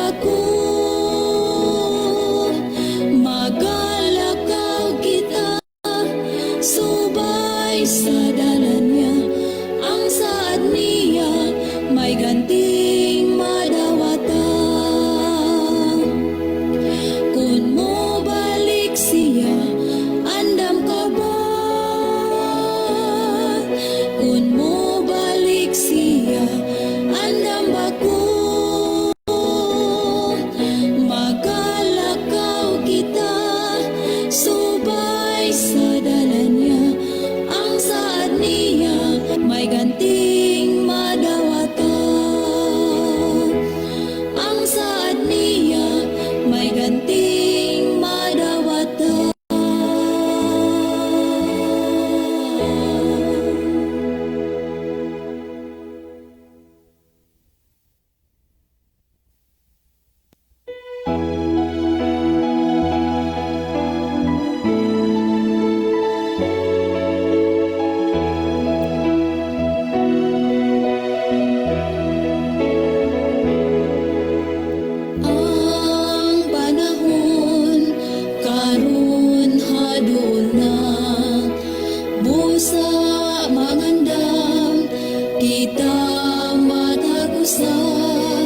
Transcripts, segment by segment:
ba ko? Magalakaw kita subay sa dalan niya. Ang saad niya may ganting madawata. Kung mo balik siya, andam ka ba? Kung mo balik siya, andam ba ko? Magalakaw kita subay sa dalan niya. Ang saad niya may ganting madawata. Ang saad niya may ganting madawata. Ang panahon karon haduol na, busa mangandam kita matagusan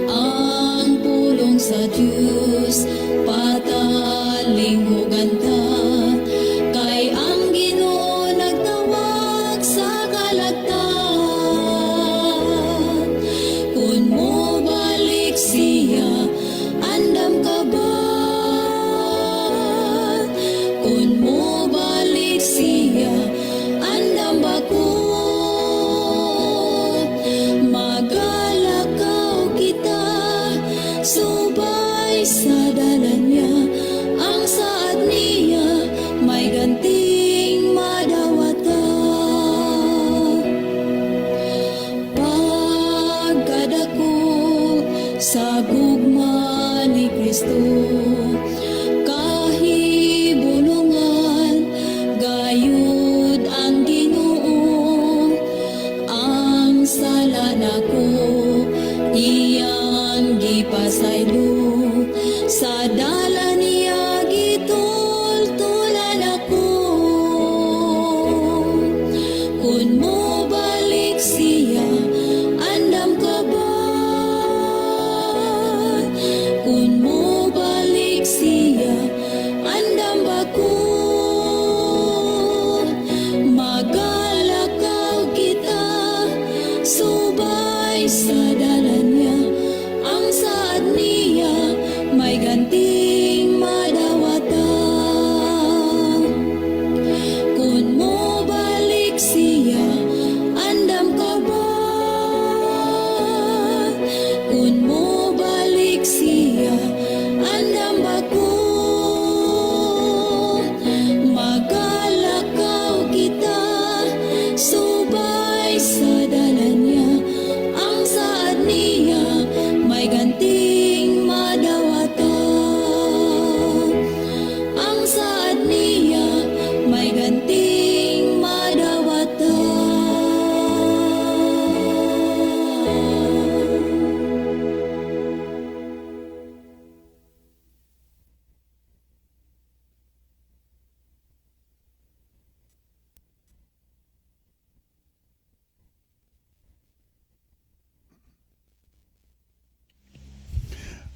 ang pulong sa Dios, patalinghugan ta kay ang Ginoo nagtawag sa kalagtan. Kung mo balik siya, andam ka ba? Kung mo balik siya, andam ba ko? Magalakaw kita subay sa dalan niya. Ang saad niya may ganting madawata. Pagkadako sa gugma ni Kristo, kahibulungan gayud ang Ginoo. Ang sala nako iyang gipasaylo, sa dalan niya gitultulan ako. Kung mo balik siya, andam ka ba? Kung mo balik siya, andam ba ko? Magalakaw kita subay sa dalan niya. Ang saad niya may ganting madawata. Kung mo balik siya, andam ka ba? Kung mo balik siya, andam ba ko? Magalakaw kita subay sa dalan niya. Ang saad niya may ganting madawata. Ang saad niya may ganting madawata.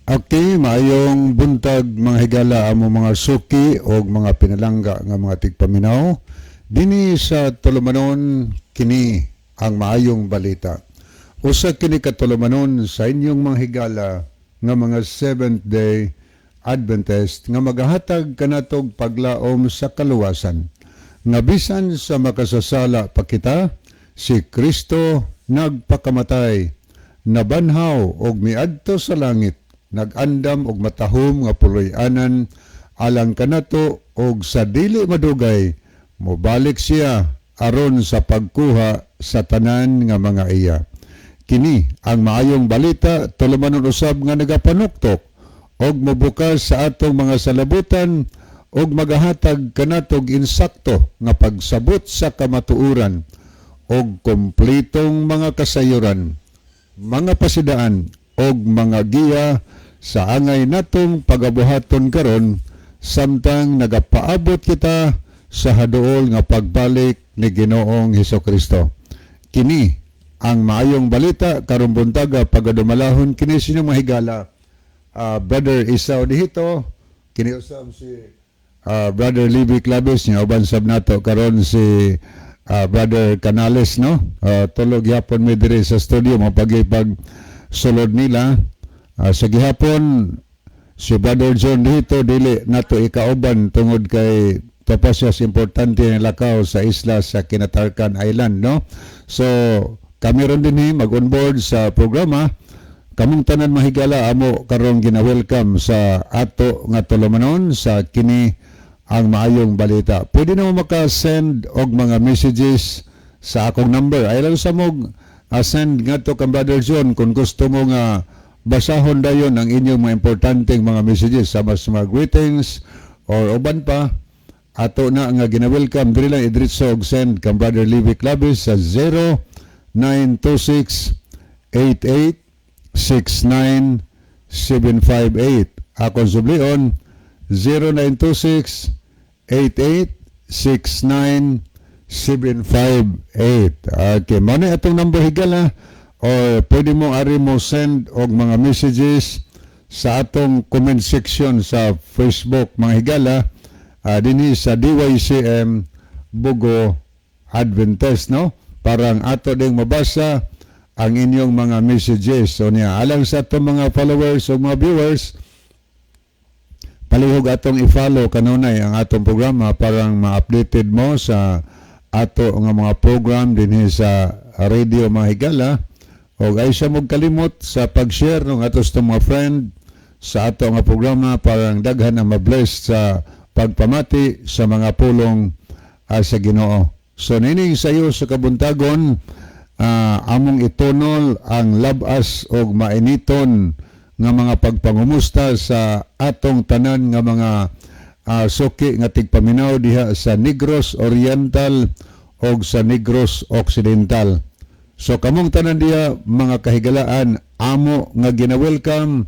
Okay, maayong buntag, mga higala, amo mga suki o mga pinalangga nga mga tigpaminaw. Dini sa tulumanon, kini ang maayong balita. Usa kini ka tulumanon sa inyong mga higala nga mga Seventh Day Adventist nga magahatag kanatog paglaom sa kaluwasan. Nga bisan sa makasasala pa kita, si Kristo nagpakamatay, nabanhaw og miadto sa langit, nag-andam og matahom nga puloy-anan alang kanato, og sa dili madugay mobalik siya aron sa pagkuha sa tanan nga mga iya. Kini ang maayong balita, tulumanon usab nga nagapanuktok og mobukas sa atong mga salabutan og magahatag kanatog insakto nga pagsabot sa kamatuoran og kompletong mga kasayuran, mga pasidaan. og mga giya sa angay natong pagabuhaton karon samtang nagapaabot kita sa haduol nga pagbalik ni Ginoong Hesukristo. Kini ang maayong balita karong buntaga, pagadumalahon kini sa inyong mga higala. Brother Isao Dihito, kini usab si Brother Libby Claves niya, uban sab nato karon si Brother Canales, no? Tulo gihapon mi diri sa studio mapagipag sulod nila. Sa gihapon si Brother John dito dili nato ikauban tungod kay tapos siya sa importante nga lakaw sa isla sa Kinatarkan Island, no? So kami ron din mag on board sa programa. Kamong tanan, mahigala, amo karon gina-welcome sa ato nga tulumanon sa kini ang maayong balita. Pwede na mo maka-send og mga messages sa akong number. Ay lang sa mog send ngadto kang Brother John kung gusto mo nga basahon dayon ang inyong mga importanteng mga messages sama sa mga greetings or uban pa, ato na nga gina-welcome. Diri lang idritso og send kang Brother Levi Clavis sa 0926 88 69758. Akong sublion, 0926 88 69758. Okay, mao na atong number, higala, or pwede mo ari mo send og mga messages sa atong comment section sa Facebook, mga higala, dinhi sa DYCM Bogo Adventist, no, parang ato ding mabasa ang inyong mga messages. So niya, alang sa atong mga followers o mga viewers, palihog atong i-follow kanunay ang atong programa parang ma-updated mo sa ato nga mga program dinhi sa radio, mga higala, o ay siya mo kalimot sa pag-share ng ato sa mga friend sa ato nga programa parang daghan ang ma-bless sa pagpamati sa mga pulong sa Ginoo. So nining sayo sa kabuntagon, among itunol ang labas og mainiton nga mga pagpangumusta sa atong tanan nga mga suki nga tigpaminaw diha sa Negros Oriental og sa Negros Occidental. So kamong tanan diha, mga kahigalaan, amo nga gina-welcome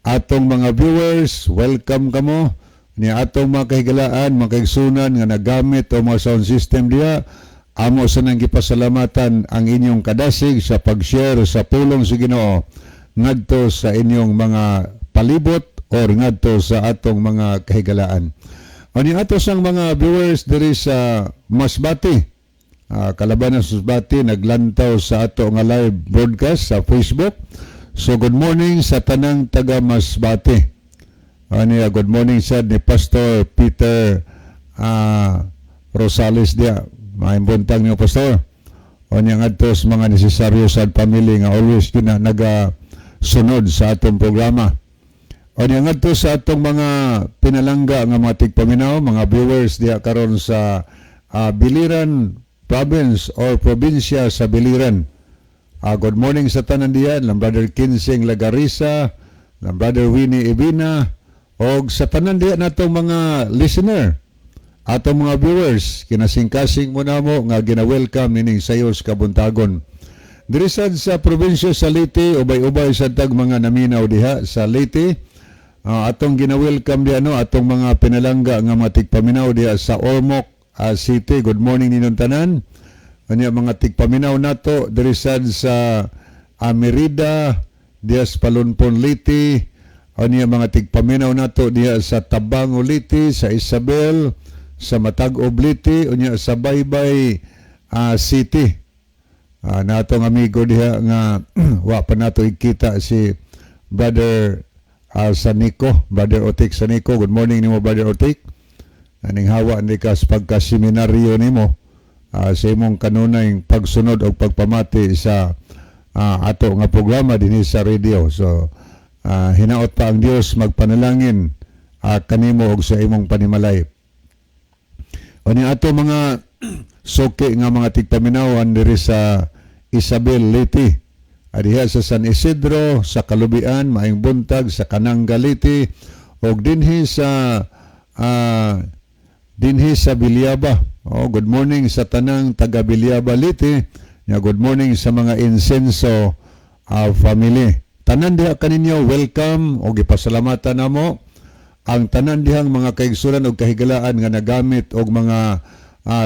atong mga viewers, welcome kamo ni atong mga kahigalaan, mga kaigsunan nga nagamit o mga sound system diha. Amo sa nang gipasalamatan ang inyong kadasig sa pag-share sa pulong sa Ginoo ngadto sa inyong mga palibot or ngadto sa atong mga kahigalaan. O ni ato sang mga viewers diri sa Masbate, kalaban ng Masbate naglantaw sa ato nga live broadcast sa Facebook. So good morning sa tanang taga Masbate. Ani good morning sad ni Pastor Peter Rosales dia. Maayong buntag niyo, Pastor. O niya ngadto sa mga necessaryo sa family nga always gyud na naga sunod sa atong programa. O niya ngadto sa atong mga pinalangga nga mga tigpaminaw, mga viewers diha karon sa Biliran Province or probinsya sa Biliran. Good morning sa tanan diyan, lang Brother Kinsing Lagarisa, lang Brother Winnie Ibina, og sa tanan diya natong mga listener, atong mga viewers, kinasingkasing mo na mo nga gina-welcome nining sayo sa kabuntagon. Diri sad sa probinsya sa Leyte, ubay-ubay sa tag mga naminaw diha sa Leyte. Atong gina-welcome diha, no, atong mga pinalangga nga mga tigpaminaw diha sa Ormoc City. Good morning ninyong tanan. Anya mga tigpaminaw nato diri sad sa Merida, diha sa Palonpon, Leyte. Anya mga tigpaminaw nato diha sa Tabango, Leyte, sa Isabel, sa Matag-ob, Leyte, unya sa Baybay City. Natong amigo diha nga wa pa nato ikita, si Brother Sanico, Brother Otik Sanico. Good morning nimo, Brother Otik. Aning hawa ni ka sa pagkaseminaryo nimo sa imong kanunay pagsunod o pagpamati sa ato nga programa dinhi sa radio. So hinaot pa ang Dios magpanalangin kanimo og sa imong panimalay. O ni ato mga suki nga mga tigpaminawan diri sa Isabel, Leyte. Adiha sa San Isidro, sa Kalubian, maayong buntag sa Kananga, Leyte, og dinhi sa Villaba. Oh, good morning sa tanang taga Villaba, Leyte. Ya, good morning sa mga Insenso family. Tanan diha kaninyo, welcome og gipasalamatan namo ang tanan dihang mga kaigsunan og kahigalaan nga nagamit og mga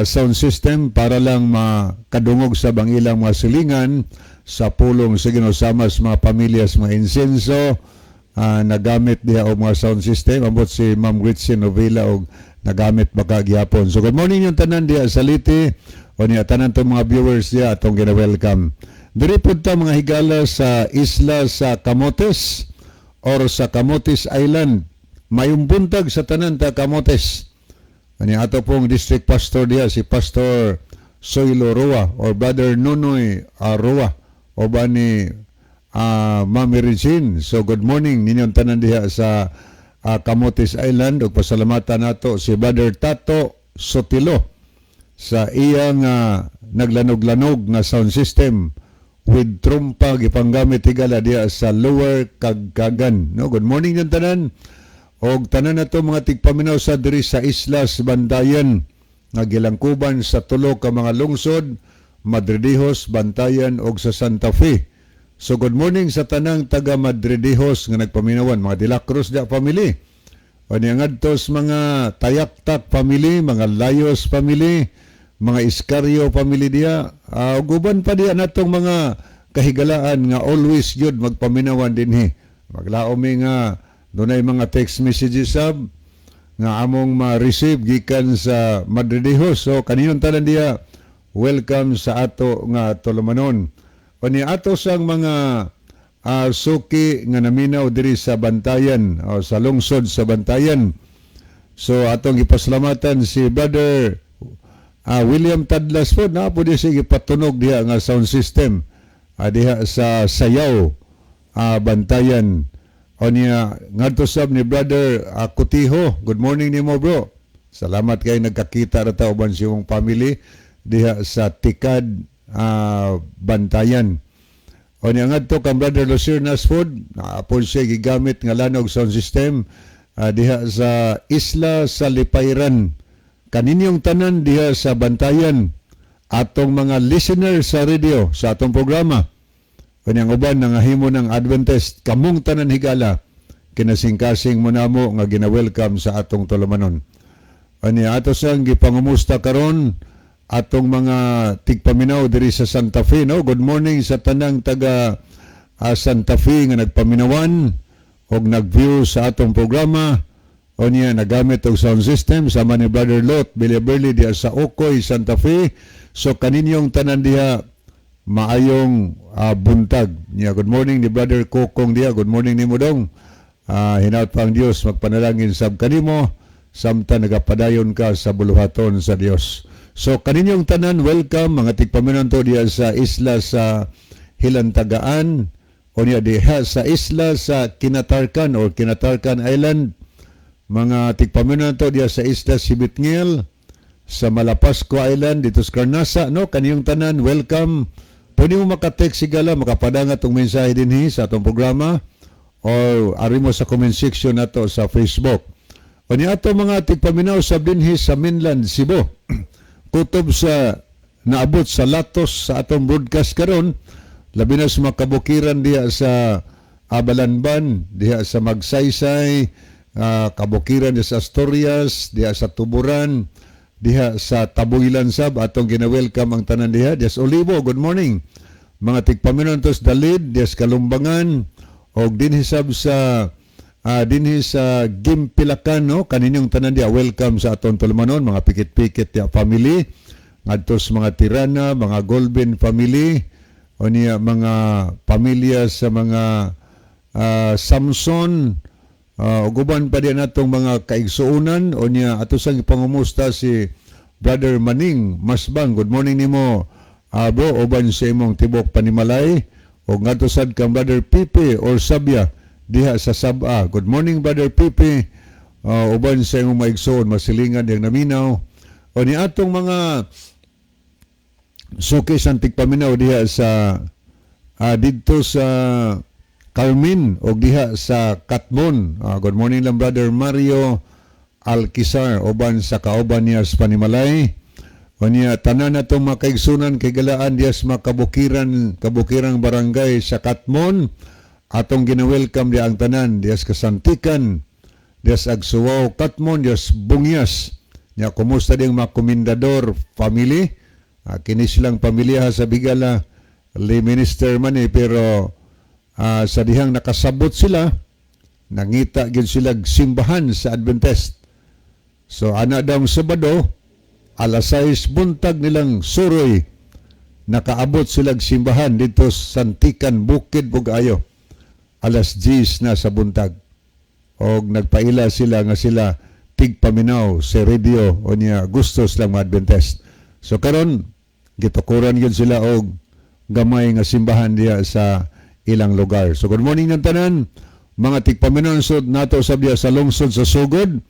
sound system para lang makadungog sa bang ilang mga silingan sa pulong sa Ginoo, sama sa mga pamilya sa mga Insenso, nagamit diha og mga sound system. Ambot si Ma'am Gretchen Novela og nagamit baka gyapon. So good morning yung tanan diha sa Leyte o niya, tanan tong mga viewers diha, atong gina-welcome. Diri pud ta, mga higala, sa isla sa Camotes or sa Camotes Island. Mayong buntag sa tanan ta Camotes. Ani ato pong district pastor diha, si Pastor Soilo Roa or Brother Nonoy Roa o ba ni Mami Regine. So good morning ninyong tanan diha sa Camotes Island ug pasalamatan nato si Brother Tato Sotilo sa iyang naglanog-lanog nga sound system with trumpa gipanggamit, higala, diha sa Lower Kagkagan. No, good morning yung tanan. Og tanan na to mga tigpaminaw sa diri sa Islas Bantayan nga gilangkuban sa tulo ka mga lungsod, Madridejos, Bantayan og sa Santa Fe. So good morning sa tanang taga Madridejos nga nagpaminawan, mga De La Cruz da family. O niya ngadto sa mga Tayaktak family, mga Layos family, mga Iscario family diya. Ug uban pa diya natong mga kahigalaan nga always gyud magpaminawan dinhi. Maglaom mi nga dunay mga text messages sab nga among ma-receive gikan sa Madridejos. So kaninong tanan diya, welcome sa ato nga tulumanon. O ni ato sang mga suki nga naminaw diri sa Bantayan o sa lungsod sa Bantayan. So atong gipasalamatan si Brother William Tadlas po na po di siya gipatunog diha nga sound system diha sa Sayaw, Bantayan. O niya ngadto sab ni Brother Kutiho. Good morning nimo, bro. Salamat kay nagkakita ra ta uban sa imong family diha sa Tikad, Bantayan. O niya ngadto kang Brother Lucir Nasford, naapon siya gigamit nga lanog sound system diha sa Isla sa Lipayran. Kaninyong tanan diha sa Bantayan, atong mga listener sa radio sa atong programa. Kanyang uban nangahimo ng Adventist, kamong tanan, higala, kinasingkasing mo namo nga gina-welcome sa atong tulumanon. Ani ato sang gipangumusta karon atong mga tigpaminaw diri sa Santa Fe, no? Good morning sa tanang taga Santa Fe nga nagpaminawan og nag-view sa atong programa. O niya nagamit og sound system sama ni Brother Lot Villaberli diha sa Ocoy, Santa Fe. So kaninyong tanan diha, maayong buntag. Niya good morning ni Brother Kokong diha. Good morning nimo, dong. Hinaut pa ang Dios magpanalangin sab kanimo samtang nagapadayon ka sa buluhaton sa Dios. So kaninyong tanan, welcome, mga tigpaminaw to diha sa isla sa Hilantagaan o niya diha sa isla sa Kinatarkan or Kinatarkan Island, mga tigpaminaw to diha sa isla Sibitngil, sa Malapasco Island dito sa Carnasa, no? Kaniyong tanan, welcome. Pwede mo maka-text, higala, makapadanga tong mensahe dinhi sa atong programa or ari mo sa comment section nato sa Facebook. O ni ato mga tigpaminaw sa dinhi sa mainland Cebu, kutob sa naabot sa latos sa atong broadcast karon, labi na sa mga kabukiran diha sa Abalanban, diha sa Magsaysay, kabukiran diha sa Asturias, diha sa Tuburan, diha sa Tabuilan sab, atong gina-welcome ang tanan diha. Diha sa Olivo, good morning. Mga tigpaminaw tos Dalid, diha sa Kalumbangan, og dinhi sab sa dinhi sa Gimpilakan, no? Kaninyong tanan diha, welcome sa aton tulumanon, mga pikit-pikit diha family, ngadto sa mga Tirana, mga Golden family, o niya mga pamilya sa mga Samson, ug uban pa diha natong mga kaigsuonan. O niya ato sang ipangumusta si Brother Maning Masbang. Good morning nimo, bro, uban sa imong tibok panimalay, ug ngadto sad kang Brother Pipe or Sabya diha sa Saba. Good morning, Brother Pipe, uban sa imong maigsoon, masilingan diyang naminaw. O ni atong mga suki sang tigpaminaw diha sa didto sa Carmen o diha sa Katmon. Good morning lang, Brother Mario Alquizar, uban sa kauban niya sa panimalay. O niya tanan na itong mga kaigsunan kay galaan diha sa mga kabukiran, kabukirang barangay sa Katmon. Atong gina-welcome di ang tanan diya sa Kasantikan, diya sa Agsuwaw, Katmon, diya sa Bungyas. Nya kumusta ding mga komendador family? Kini silang pamilya sa Bigala, lay minister man eh, pero sa dihang nakasabot sila, nangita gyud sila simbahan sa Adventist. So ana daw ang Sabado, alas 6 buntag nilang suroy, nakaabot sila simbahan dito sa Santikan, Bukid, Bugayo. Alas 10 na sa buntag. Og nagpaila sila nga sila tigpaminaw sa radio o niya gusto silang mga Adventist. So karon gitukuran gyud sila og gamay nga simbahan diha sa ilang lugar. So good morning ng tanan mga tigpaminaw sud nato sa diha sa lungsod sa Sugod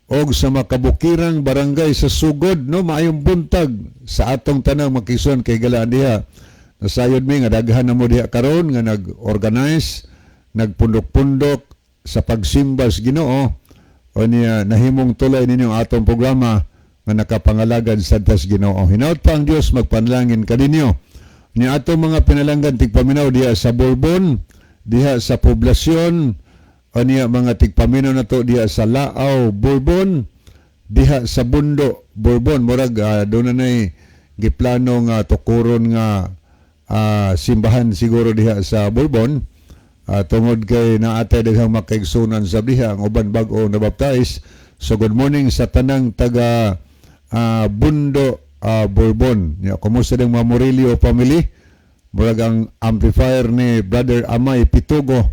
og sa makabukirang barangay sa Sugod, no? Maayong buntag sa atong tanang makison kay galaan diha. Nasayod mi nga daghan na mo diha karon nga nag-organize, nagpundok-pundok sa pagsimba sa Ginoo o niya nahimong tulay ninyo ang atong programa nga nakapangalagad sa tas Ginoo. Hinaut pa ang Dios magpanalangin kaninyo. Ni atong mga pinalanggan tigpaminaw diha sa Borbon, diha sa poblasyon, o niya mga tigpaminaw nato diha sa Laaw, Borbon, diha sa Bundo, Borbon, murag doon na nay giplano nga tukuron nga simbahan siguro diha sa Borbon. Tungod kay naatay daghang makaigsunan sa diha ang uban bag-o na baptize. So good morning sa tanang taga Bundo, Borbon. Ya, kumusta ding mga Murillo family? Murag ang amplifier ni Brother Amay Pitugo.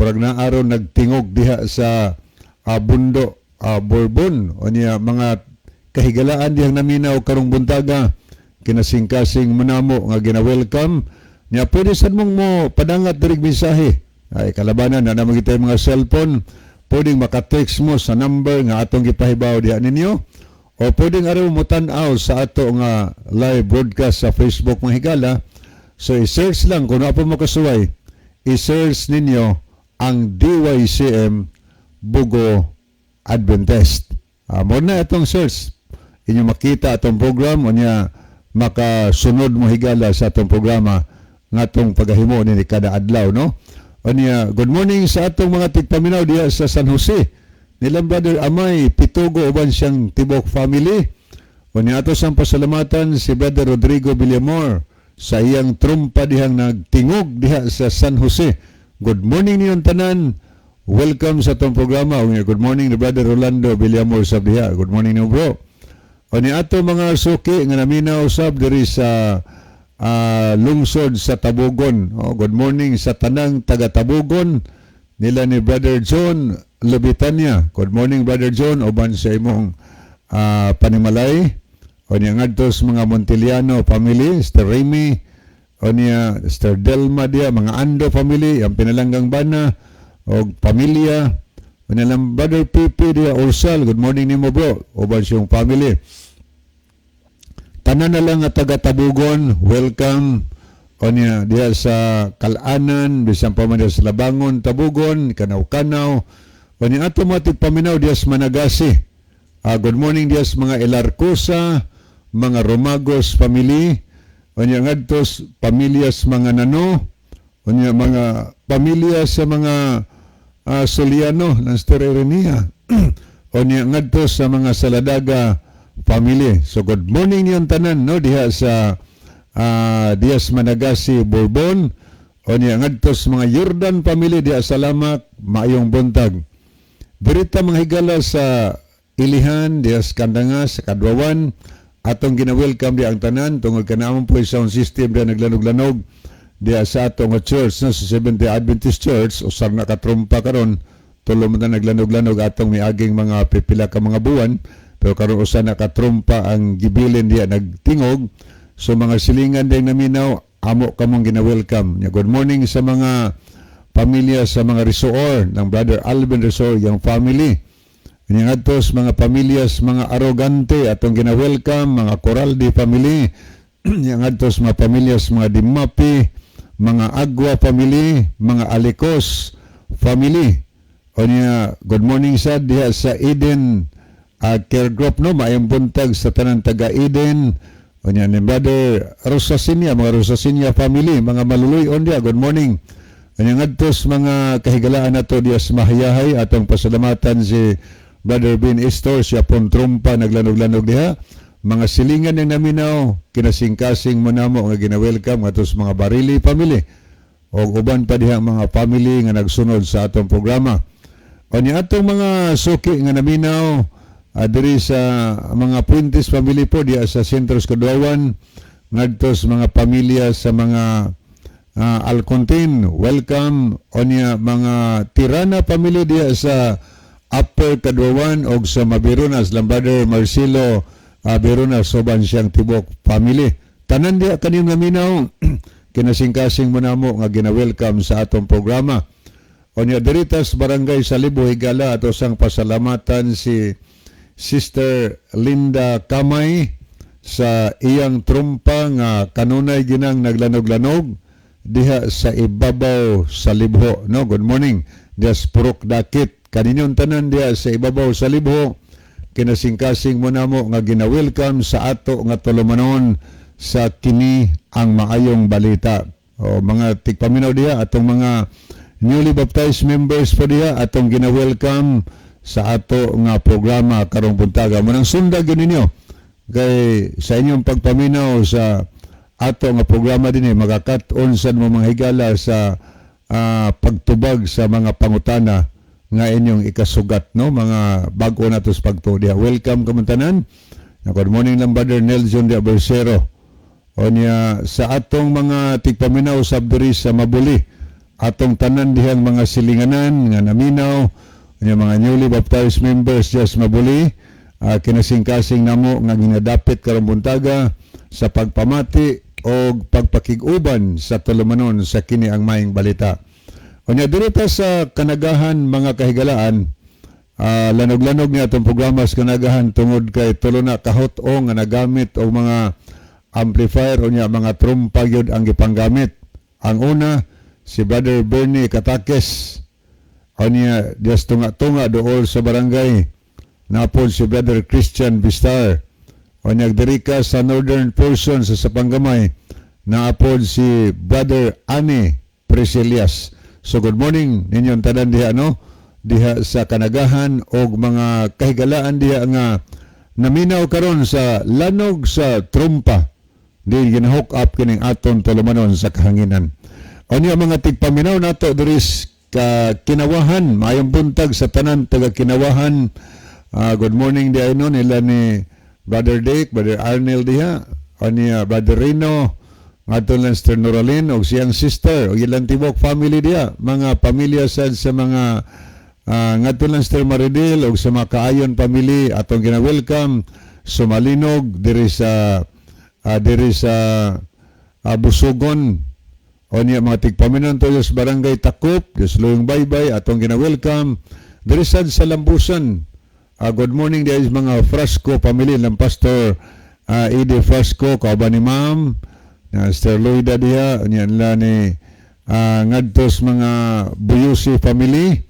Murag na aron nagtingog diha sa Bundo, Borbon. O niya mga kahigalaan dihang naminaw karong buntaga, kinasingkasing manamo nga gina-welcome niya. Pwede sad mong mo padangat diri mensahe, ay kalabanan na naman kita yung mga cellphone, pwedeng maka-text mo sa number nga atong gipahibaw diha ninyo o pwedeng araw mo tan-aw sa ato nga live broadcast sa Facebook, mga higala. So i-search lang kung pa mo kasuway, i-search ninyo ang DYCM Bugo Adventist. Mo na itong search. Inyo makita atong program o niya makasunod mo, higala, sa atong programa nga atong pagahimo ni kada adlaw, no? O niya, good morning sa atong mga tigpaminaw diha sa San Jose. Nilang Brother Amay Pitugo uban siyang tibok family. O niya ato sang pasalamatan si Brother Rodrigo Villamor sa iyang trumpa dihang nagtingog diha sa San Jose. Good morning niyong tanan. Welcome sa atong programa. O niya, good morning ni Brother Rolando Villamor sa diha. Good morning niyo, bro. O ni ato mga suki nga naminaw sab diri sa lungsod sa Tabugon. Oh, good morning sa tanang taga Tabugon nila ni Brother John Lubitania. Good morning, Brother John, uban sa imong panimalay. O niya ngadto sa mga Montiliano family, Mr. Remy, o niya Mr. Delma diya, mga Ando family, ang pinalanggang bana og pamilya. O niya lang Brother Pipi diya Ursal, good morning nimo, bro, uban siyang family. Tanan na lang nga taga Tabugon, welcome. O niya diha sa Kalanan, bisan pa man diha sa Labangon, Tabugon, Kanaw-Kanaw. O niya ato mga tigpaminaw diha sa Managasi. Good morning diha sa mga Elarcosa, mga Romagos family. O niya ngadto sa pamilya sa mga Nano. O niya mga pamilya sa mga Soliano ng Sister Irenea. O niya ngadto sa mga Saladaga family. So good morning niyong tanan, no, diha sa Dias Managasi, Borbon. O niya ngadto sa mga Jordan family diha sa Lamak, maayong buntag. Dirita, mga higala, sa Ilihan, diha sa Kandangas, sa Kadwawan, atong gina-welcome di ang tanan tungod kanamon po sound system diha naglanog-lanog diha sa atong nga church, no, sa Seventh Day Adventist Church. Usar na katrumpa karon, tulo man na naglanog-lanog atong miaging mga pipila ka mga buwan, pero karon usa na katrumpa ang gibilin diha nagtingog. So mga silingan din naminaw, amo kamong gina-welcome. Nya, good morning sa mga pamilya sa mga Resoor ng Brother Alvin Resoor yung family. Nya ngadto sa mga pamilya sa mga Arrogante, atong gina-welcome mga Coraldi family. Nya ngadto sa mga pamilya sa mga Dimapi, mga Agua family, mga Alicos family. O niya, good morning sa diha sa Eden Care Group, no? Maayong buntag sa tanan taga Eden. O niya ni Brother Rosasinia, mga Rosasinia family, mga Maluluy-on diha, good morning. Kanya ngadto sa mga kahigalaan nato diya sa Mahayahay, atong pasalamatan si Brother Ben Estor, siya pong trumpa naglanog-lanog diha. Mga silingan ng naminaw, kinasingkasing mo namo nga gina-welcome ngadto sa mga Barili family o uban pa diha mga family nga nagsunod sa atong programa. O niya atong mga suki nga naminaw diri sa mga Puentes family po diha sa Sentro sa Kaduawan, ngadto sa mga pamilya sa mga Alcontin, welcome. O niya mga Tirana family diha sa Upper Kaduawan og sa Mabirunas, lang Brother Marcelo Birunas uban siyang tibok family. Tanan diha kaning naminaw, kinasingkasing mo namo nga gina-welcome sa atong programa. O niya diri tas Barangay Salibo, higala, ato sang pasalamatan si Sister Linda Kamay sa iyang trumpa nga kanunay ginang naglanog-lanog diha sa ibabaw sa Libho, no? Good morning diha sa Purok Dakit. Kaninyong tanan diha sa ibabaw sa Libho, kinasingkasing mo namo nga gina-welcome sa ato nga tulumanon sa kini ang maayong balita. O mga tigpaminaw diha, atong mga newly baptized members po diha, atong gina-welcome sa ato nga programa karong buntaga. Munang sundag yun ninyo kay sa inyong pagpaminaw sa ato nga programa dinhi, makakat-on sad mo, mga higala, sa pagtubag sa mga pangutana nga inyong ikasugat, no? Mga bag-o nato sa pagtuo diha, welcome kamong tanan. Good morning lang, Brother Nelson de Abersero. O niya sa atong mga tigpaminaw sa diri sa Mabuli, atong tanan dihang mga silinganan nga naminaw niya, mga newly baptized members just Mabuli, kinasingkasing namo nga ginadapit karong buntaga sa pagpamati o pagpakig-uban sa tulumanon sa kini ang maayong balita. Unya diri ta sa Kanagahan, mga kahigalaan, lanog-lanog niya atong programa sa Kanagahan tungod kay tulo na kahot-o nga nagamit og mga amplifier, unya mga trumpa gyud ang gipanggamit. Ang una, si Brother Bernie Katakes. Unya dias tunga-tunga dool sa barangay. Napod si Brother Christian Vistar. Unya diri ka sa northern portion sa Sapanggamay, naapod si Brother Ani Priscilias. So good morning ninyong tanan diha, no? Diha sa Kanagahan og mga kahigalaan diha nga naminaw karon sa lanog sa trumpa di gina-hook up kining aton tulumanon sa kahanginan. Unya mga tigpaminaw nato diri ka Kinawahan, maayong buntag sa tanan taga Kinawahan. Good morning di no nila ni Brother Dick, Brother Arnel diha, unya Brother Rino, ngadto lang Sister Noralyn og siyang sister og ilang tibok family diha, mga pamilya sad sa mga ngadto lang Sister Maridel og sa mga Kaayon family, atong gina-welcome Sumalinog diri sa Busugon. O niya mga tigpaminon to sa Barangay Takop, Diyos Luyong Baybay, atong gina-welcome diri sad sa Lambusan. Good morning diha mga Frasco family ng Pastor Ede Frasco kauban ni Ma'am na Sister Loida diha, unya nila ni ngadto sa mga Buyusi family,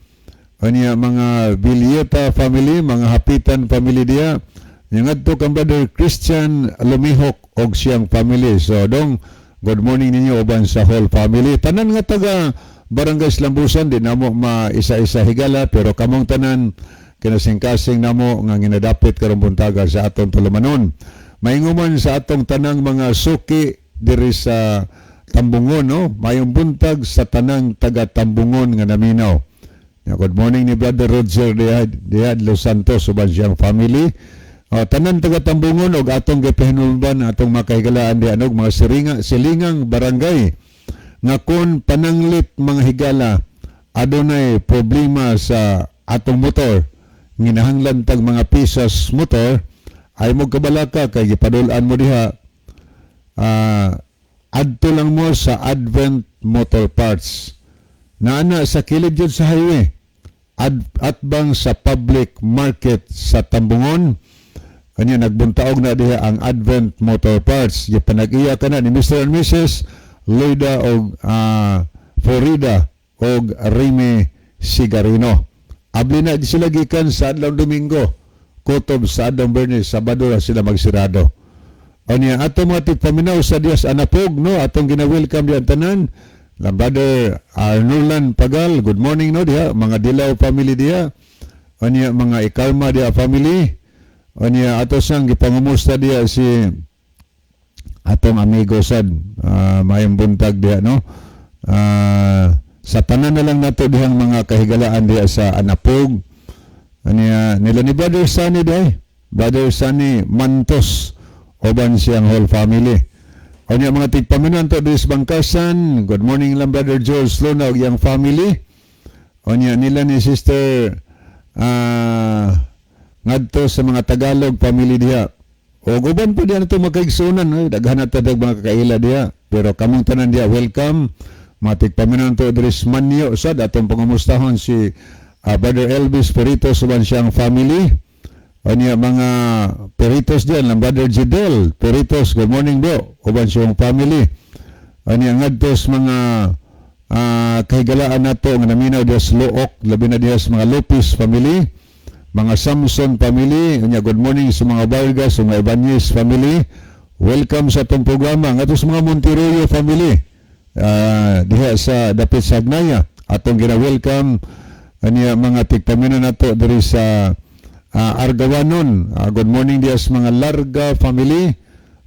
unya mga Villeta family, mga Hapitan family diha. Nya ngadto kang Brother Christian Lumihok og siyang family. So dong, good morning ninyo uban sa whole family. Tanan nga taga Barangay Lambusan, di namo maisa-isa, higala, pero kamong tanan kinasingkasing namo nga ginadapit karong buntaga sa atong tulumanon. Mainguman sa atong tanang mga suki diri sa Tambungon, no? Mayong buntag sa tanang taga Tambungon nga naminaw. Ya, good morning ni Brother Roger Diad Los Santos uban siyang family. Tanan taga Tambungon og atong gipahinumban atong makahigalaan diha og mga siringa, silingang barangay nga kon pananglit, mga higala, adunay problema sa atong motor, nginahanglan tag mga pisas motor, ay mo kabalaka kay gipadul-an mo diha, adto lang mo sa Advent Motor Parts naana sa kilid yun sa highway atbang sa public market sa Tambungon. Kanya nagbuntaog na diha ang Advent Motor Parts. Gipanag-iya kana ni Mr. and Mrs. Loida og Florida og Remy Sigarino. Abli na di sila gikan sa adlaw Domingo. Kutob sa adlaw Bernes, Sabado na sila magsirado. Unya ato mga tigpaminaw sa Dias Anapog, no, atong gina-welcome diyan tanan. Lang Brother Arnolan Pagal, good morning, no, diha, mga Dilaw family diha. Anya mga Ikalma diha family. Anya ato sang gipangumusta diha si atong amigo sad, maayong buntag diha, no. Sa tanan na lang nato dihang mga kahigalaan diha sa Anapog. Anya nila ni Brother Sunny diay, Brother Sunny Mantos, uban siyang whole family. Anya mga tigpaminaw to diri sa Bangkasan, good morning lang Brother George Luna ug iyang family. Anya nila ni Sister, ngadto sa mga Tagalog family diha. O uban pa diha nato makaigsunan, no? Daghan na tadag mga kakaila diha. Pero kamong tanan diha, welcome. Mga tigpaminaw to diri sa Manyo sad, atong pangumustahon si Brother Elvis Peritos uban siyang family. Anya mga Peritos diyan, lang Brother Jidel Peritos, good morning, bro. Uban siyang family. Anya ngadto sa mga kahigalaan nato nga naminaw diha sa Looc, labi na diha sa mga Lopez family, mga Samson family. Unya good morning sa mga Vargas, sa mga Ibanez family. Welcome sa atong programa. Ngadto sa mga Monteroyo family diha sa dapit sa Hagnaya, atong gina-welcome. Anya mga tigpaminaw nato diri sa Argawanon. Good morning diha sa mga Larga family,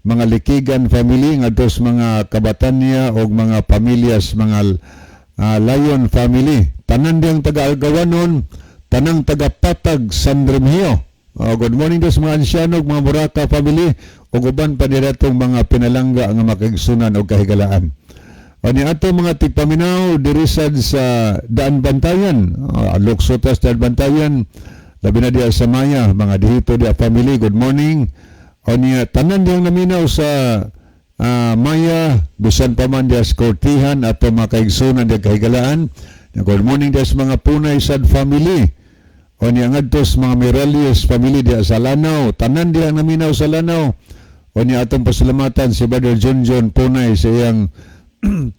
mga Likigan family, ngadto sa mga Kabatanya og mga pamilya sa mga Lion family. Tanan diyang taga Argawanon, tanang taga Patag San Remigio. Good morning sa mga ansyano ug mga Muraka family ug uban pa nila mga pinalangga nga makaigsunan og kahigalaan. O ni ato mga tigpaminaw diri sad sa Daan Bantayan, Luksotas Daan Bantayan, labi na diha sa Maya, mga dihito diha family, good morning. O niya tanan diyang naminaw sa Maya, bisan pa man diha sa Kortihan, ato mga kaigsunan diha kahigalaan. Good morning diha sa mga Punay sad family. O niya ngadto sa mga Miralius family diha sa Lanao, tanan diha naminaw sa Lanao. O niya atong pasalamatan si Brother John John Punay sa iyang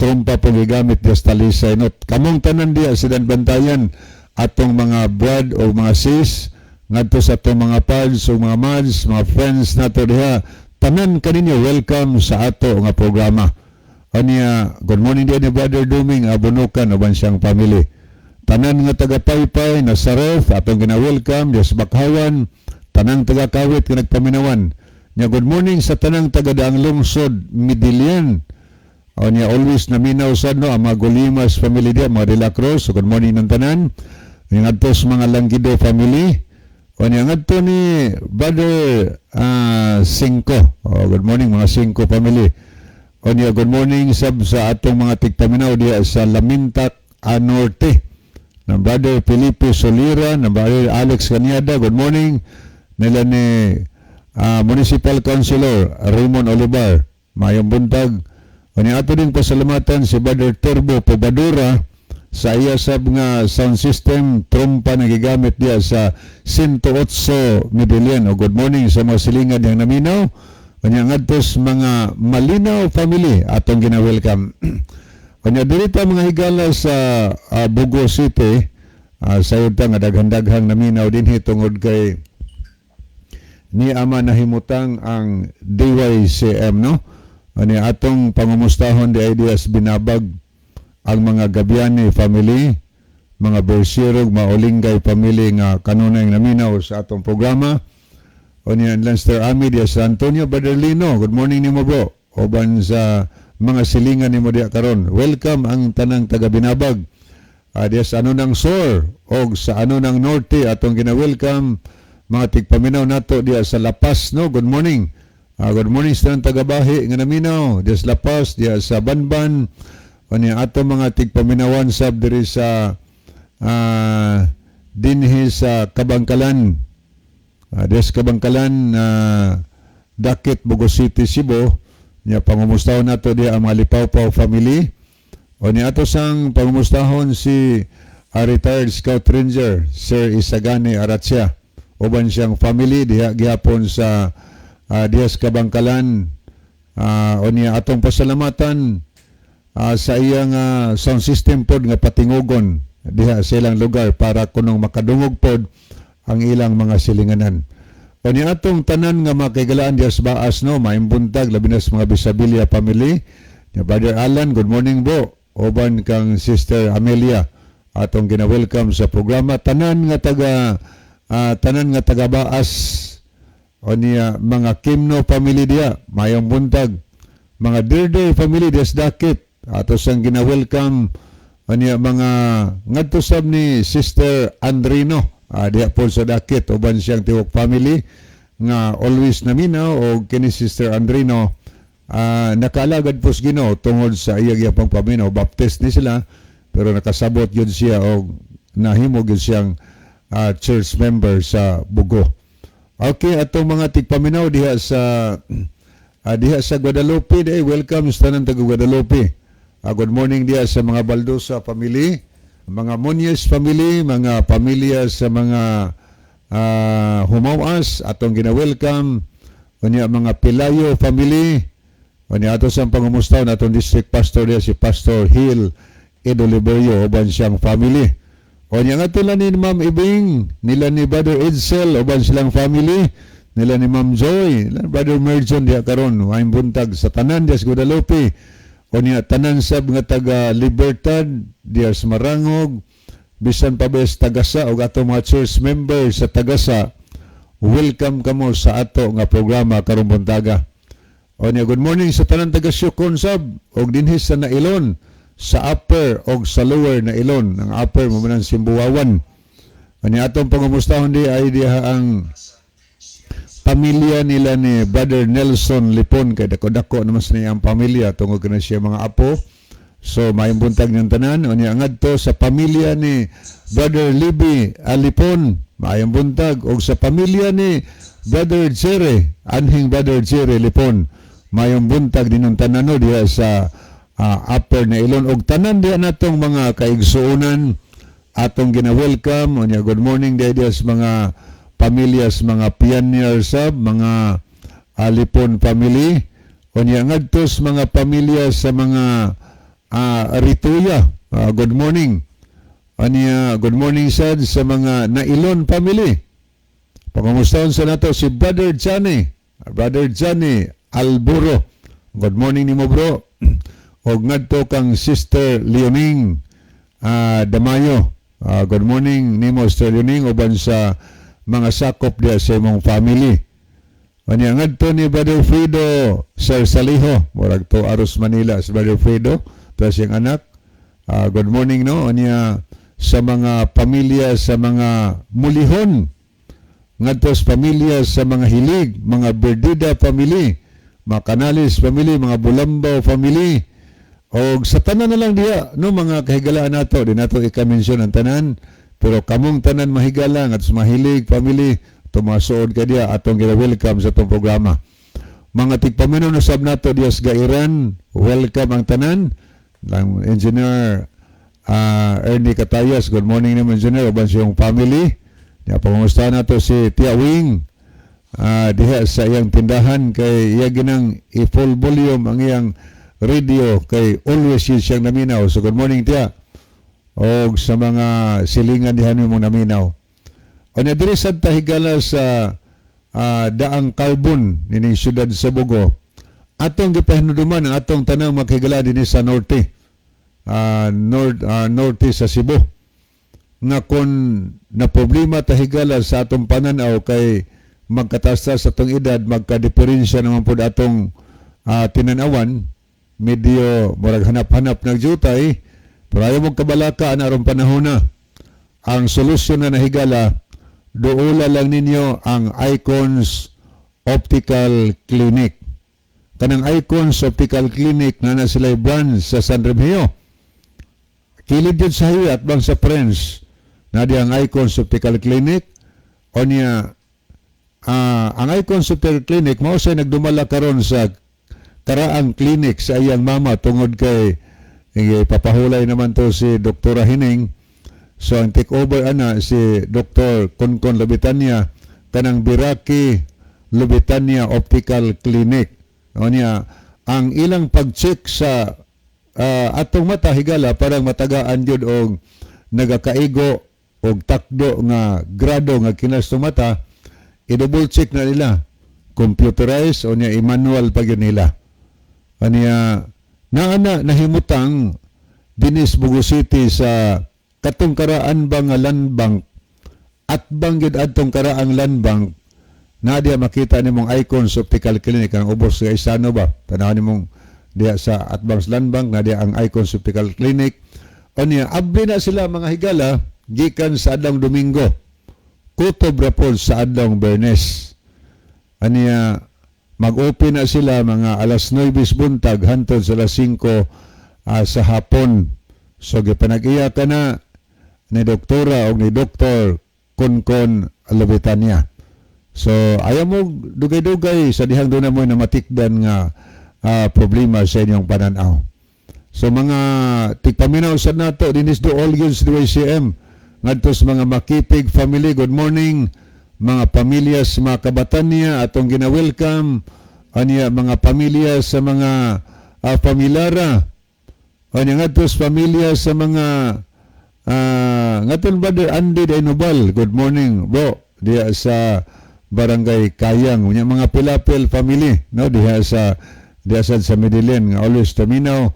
trompa po gigamit diha sa Talisay. Not kamong tanan diha sa Bantayan, atong mga brad o mga sis, ngadto sa atong mga pads o mga mads, mga friends nato diha, tanan kaninyo, welcome sa ato nga programa. Anya, good morning diha ni Brother Duming Abunukan uban siyang family. Tanan nga taga Paypay, Nazareth, atong gina-welcome diha sa Bakhawan, tanang taga Kawit nga nagpaminawan. Nya good morning sa tanang taga Daang Lungsod, Midilian. O niya always naminaw sa, no, ang mga Gulimas family diha, mga De La Cruz. So good morning ng tanan. Nya ngadto sa mga Langgido family. O niya ngadto ni Brother Cinco. O, good morning mga Cinco family. O niya good morning sab sa atong mga tigpaminaw diha sa Lamintak Anorte. Ng Brother Felipe Solira, ng Brother Alex Caniada, good morning. Nila ni Municipal Councilor Raymond Olivar, mayong buntag. O niya ato din pasalamatan si Brother Turbo Pobadura sa iya sab nga sound system trompa na gigamit diya sa 108 Medellin. O good morning sa mga silingan diyang naminaw. Kanya ngadto sa mga Malinaw family, atong gina-welcome. Kanya diri ta, mga higala, sa Bogo City, sayod ta nga daghan-daghang naminaw dinhi tungod kay ni ama nahimutang ang DYCM, no. Ani atong pangumustahon di ideas binabag ang mga Gabiani family, mga Bersirog, mga Olingay family nga kanunay naminaw sa atong programa. O niya Lanster Ami diya sa Antonio Baderlino. Good morning nimo, bro. Uban sa mga silingan nimo diya karon. Welcome ang tanang taga Binabag. Diya sa ano ng Sur og sa ano ng Norte, atong gina-welcome mga tigpaminaw nato diya sa Lapas, no. Good morning. Good morning sa tanang taga-bahi nga naminaw diya sa Lapas, diya sa Banban. O niya ato mga tigpaminawan sab diri sa dinhi sa Kabangkalan. Diya sa Kabangkalan, Dakit, Bogo City, Cebu. Nya pangumustahon nato diya ang mga Lipawpaw family. O niya ato sang pangumustahon si retired Scout Ranger Sir Isagani Aratsia uban siyang family diha gihapon sa diha sa Kabangkalan. O niya atong pasalamatan sa iyang sound system pod nga patingugon diha sa ilang lugar para kunong makadungog pod ang ilang mga silinganan. O niya atong tanan nga makaigalaan diha sa Baas, no, maayong buntag, labi na sa mga Bisabilia family. Ni Brother Alan, good morning, bro. uban kang Sister Amelia, atong gina-welcome sa programa. Tanan nga taga Baas o niya, mga Kimno family diya, mayong buntag. Mga Dirder family diya sa Dakit, ato sang gina-welcome. O niya, mga ngadto sab ni Sister Andrino diya po sa Dakit uban siyang tiwok family nga always naminaw. Og kini Sister Andrino, nakaalagad po sa Ginoo tungod sa iyang pagpaminaw. Baptist ni sila, pero nakasabot yun siya og nahimo gyud siyang church member sa Bugo. Okay, atong mga tigpaminaw diha sa Guadalupe, eh, welcome sa tanan taga Guadalupe. Good morning diha sa mga Baldosa family, mga Muñez family, mga pamilya sa mga Humawas, atong gina-welcome. Unya mga Pilayo family, unya ato sa pangumustaw na atong district pastor diha, si Pastor Hill Edo Liberio uban siyang family. O niya nga ni Ma'am Ibing, nila ni Brother Edsel, uban silang family, nila ni Ma'am Joy, nila ni Brother Merjon diha karon, maayong buntag sa tanan diha sa Guadalupe. O niya tanan sab nga taga Libertad, diha sa Marangog, bisan pa ba sa Tagasa, og ato mga church members sa Tagasa, welcome kamo sa ato nga programa karong buntaga. O niya, good morning sa tanan taga Siocon sab og dinhi sa Nailon, sa upper og sa lower na Ilon. Ang upper mo man ang Simbuwawan. Ani atong pangumustahon di ay diha ang pamilya nila ni Brother Nelson Lipon, kay dako-dako naman sa niyang pamilya tungod kana siya mga apo. So maayong buntag ng tanan. Unya ngadto sa pamilya ni Brother Libby Alipon, maayong buntag, og sa pamilya ni Brother Jerry, anhing Brother Jerry Lipon, maayong buntag din ng tanan, no, diha sa upper na Ilon, og tanan diha natong mga kaigsuonan, atong gina-welcome. Unya good morning diha diha sa mga pamilya sa mga pioneer sab, mga Alipon family. Unya ngadto sa mga pamilya sa mga Rituya, good morning. Unya good morning sad sa mga Nailon family. Pangamustahon sa nato si Brother Johnny, Brother Johnny Alburo, good morning nimo, bro. Og ngadto kang Sister Leoning Damayo. Good morning nimo, Sister Leoning, uban sa mga sakop diha sa imong family. Unya ngadto ni Brother Fredo Sir Saliho, murag to aros Manila si Brother Fredo, to siyang anak. Good morning, no. Unya sa mga pamilya sa mga Mulihon, ngadto sa pamilya sa mga Hilig, mga Berdida family, mga Canales family, mga Bulambaw family, og sa tanan na lang diha, no, mga kahigalaan nato, di nato ika-mention ang tanan, pero kamong tanan mahigala at sa Mahilig family, tumasuod ka diha, atong gina-welcome sa atong programa. Mga tigpaminaw na sab nato diha sa Gairan, welcome ang tanan. Lang Engineer Ernie Catayas, good morning naman, Engineer, uban siyang family. Ya, pangamusta nato si Tia Wing diha sa iyang tindahan, kay iya ginang i-full volume ang iyang radio kay always yun siyang naminaw. So good morning, Tia. Og sa mga silingan diha nimo naminaw. O na diri sa tahigala sa Daang Carbon nining siyudad sa Bogo. Atong gipahinuduman ang atong tanang makigala dinhi sa norte. Norte sa Cebu. Nga kung na problema tahigala sa atong pananaw kay magkataas sa atong edad, magkadiferensya naman pud atong tinanawan, medyo murag hanap-hanap nagjutay, pero ayaw mong kabalaka na aron panahon na. Ang solusyon na nahigala, duola lang ninyo ang Icons Optical Clinic. Kanang Icons Optical Clinic na sila branch sa San Remigio. Kilid yun sa highway at bang sa Friends. Na di ang Icons Optical Clinic. O niya, ang Icons Optical Clinic, mao say nagdumala karon sa Karaang Clinic sa iyang mama tungod kay papahulay naman to si Dr. Hining. So ang take over ana si Dr. Konkon Lubitania, kanang Biraki Lubitania Optical Clinic. O niya, ang ilang pag-check sa atong mata, higala, parang matagaan jud og nagakaigo og takdo nga grado nga kinas mata, i-double check na nila, computerized o niya i-manual pa gyud nila. Aniya naa na nahimutang Dinis Bogo City sa katong karaan ba nga Land Bank at banggid adtong karaang Land Bank na diya makita nimong Icons Optical Clinic ang ubos sa Isano ba. Tanaw nimong diya sa atbang sa Land Bank na diya ang Icons Optical Clinic. Unya abli na sila, mga higala, gikan sa adlong Domingo, kutob ra pod sa adlong Bernes. Aniya mag-open na sila mga alas 9 buntag hantod sa alas 5 sa hapon. So gipanag-iya ka na ni doktora o ni Doktor Konkon Lobetania. So ayaw mo dugay-dugay sa dihang doon mo na matikdan nga problema sa inyong pananaw. So mga tigpaminaw sa nato dinis do all gyud sa DYCM, ngadto sa mga Makipig family, good morning. Mga pamilya sa mga kabatanya atong gina-welcome. Anya mga pamilya sa mga pamilyara. Anya ngadto sa pamilya sa mga ngadto Brother Andy Dainubal, good morning, bro, diya sa Barangay Kayang. Unya mga Pilapil family, no, diha sa Medellin nga always taminaw.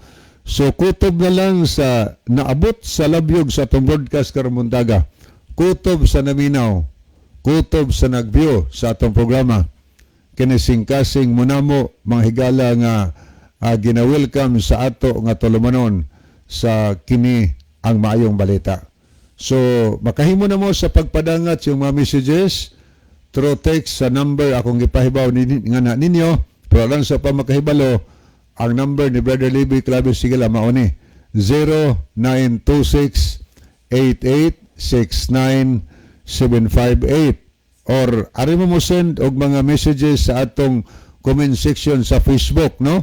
So kutob na lang sa naabot sa labyog sa atong broadcast karong buntaga. Kutob sa naminaw, kutob sa nag-view sa atong programa. Kini kasing munamo, mga higala, nga gina-welcome sa ato nga tulumanon sa kini ang maayong balita. So makahimo na mo sa pagpadangat yung mga messages through text sa number akong gipahibaw ni, nga na ninyo. Pero lang sa pamakahibalo, ang number ni Brother Libby Claves Sigala mao ni 0926 8869758 or ari mo mo send og mga messages sa atong comment section sa Facebook, no.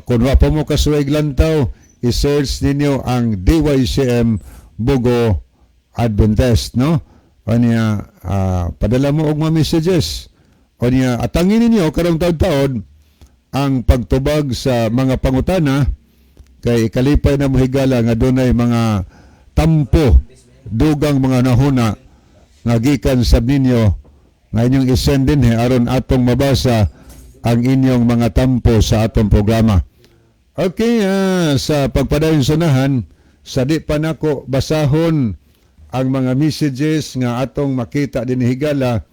Kung wa pa mo kasuway lantaw, i-search ninyo ang DYCM Bogo Adventist, no. Unya padala mo og mga messages. Unya atangin ninyo karong taon-taon ang pagtubag sa mga pangutana kay ikalipay na mohigala nga dunay mga tampo, dugang mga nahuna nga gikan sa ninyo nga inyong isend din aron atong mabasa ang inyong mga tampo sa atong programa. Okay, sa pagpadayon sunahan, sa di pa nako basahon ang mga messages nga atong makita din, higala,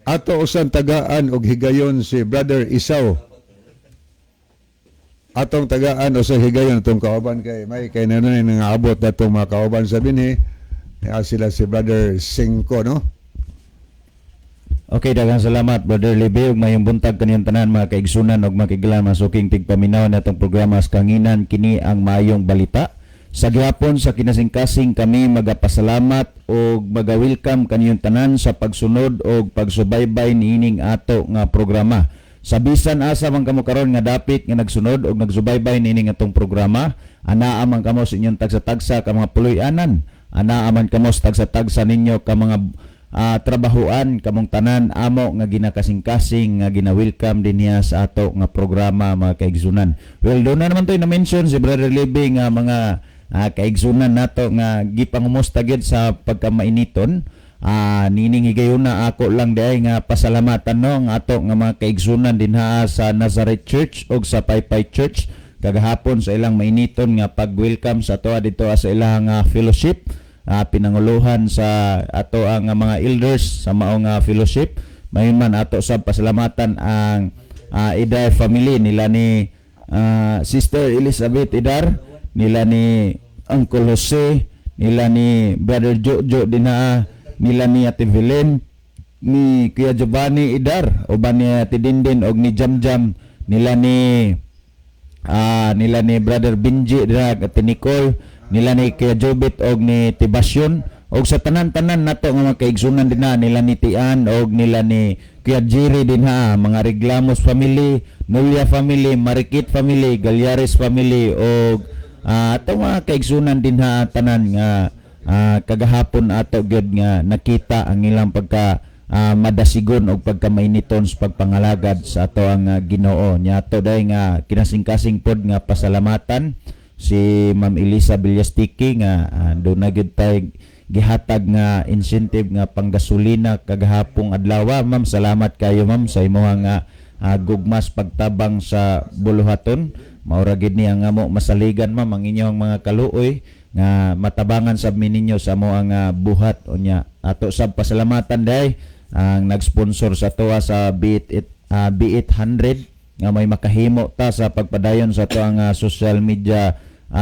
ato usan tagaan og higayon si Brother Isaw. Atong tagaan o sa higayon atong kauban kay may kay nanay nga abot datong mga kauban sa binhi. Ya, sila si Brother Cinco, no? Okay, daghang salamat, Brother Lebe, ug mayong buntag kaniyong tanan, mga kaigsunan ug mga kaigala, masuking tigpaminaw natong programa sa kanginan kini ang maayong balita. Sa gihapon sa kinasingkasing kami magapasalamat og maga-welcome kaniyong tanan sa pagsunod og pagsubaybay niining ato nga programa. Sa bisan asa man kamo karon nga dapit nga nagsunod og nagsubaybay niining atong programa, anaa man kamo sa inyong tagsa-tagsa ka mga puloy-anan, anaa man kamo sa tagsa-tagsa ninyo ka mga trabahuan, kamong tanan amo nga ginakasing-kasing nga gina-welcome din niya sa ato nga programa, mga kaigsunan. Well, doon na naman to'y na-mention si Brother Libby nga mga kaigsunan nato nga gipangumusta gyud sa pagkamainiton. Nining higayuna ako lang diay nga pasalamatan, no, ang ato nga mga kaigsunan dinha sa Nazareth Church ug sa Paypay Church kagahapon sa ilang mainiton nga pag-welcome sa ato dito sa ilang fellowship, pinanguluhan sa ato ang mga elders sa mao nga fellowship. Mayon man ato sa pasalamatan ang Idar family nila ni Sister Elizabeth Idar, nila ni Uncle Jose, nila ni Brother Jojo dinha, nila ni Ate Vilen, ni Kuya Giovanni Idar, uban ni Ate Dindin og ni Jam Jam, nila ni Brother Benji dira, Ate Nicole, nila ni Kuya Jobit og ni Tibasyon og sa tanan-tanan nato nga mga kaigsunan dinha, nila ni Tian og nila ni Kuya Jerry dinha, mga Reglamos family, Nulia family, Marikit family, Galyares family og atong mga kaigsunan dinha tanan nga kagahapon ato gyud nga nakita ang ilang pagka madasigon og pagkamainiton sa pagpangalagad sa ato ang Ginoo. Nya ato dai nga kinasingkasing pod nga pasalamatan si Ma'am Elisa Villastiki nga doon na gyud tay gihatag nga incentive nga panggasolina kagahapong adlaw. Ma'am, salamat kayo, ma'am, sa imuha nga gugmas pagtabang sa buluhaton. Mao ra gid ni ang amo masaligan, ma'am, ang inyong mga kaluoy nga matabangan sab mi ninyo sa amo ang buhat. Unya ato sab pasalamatan dai ang nag-sponsor sa atoa sa B800 nga may makahimo ta sa pagpadayon sa ato ang social media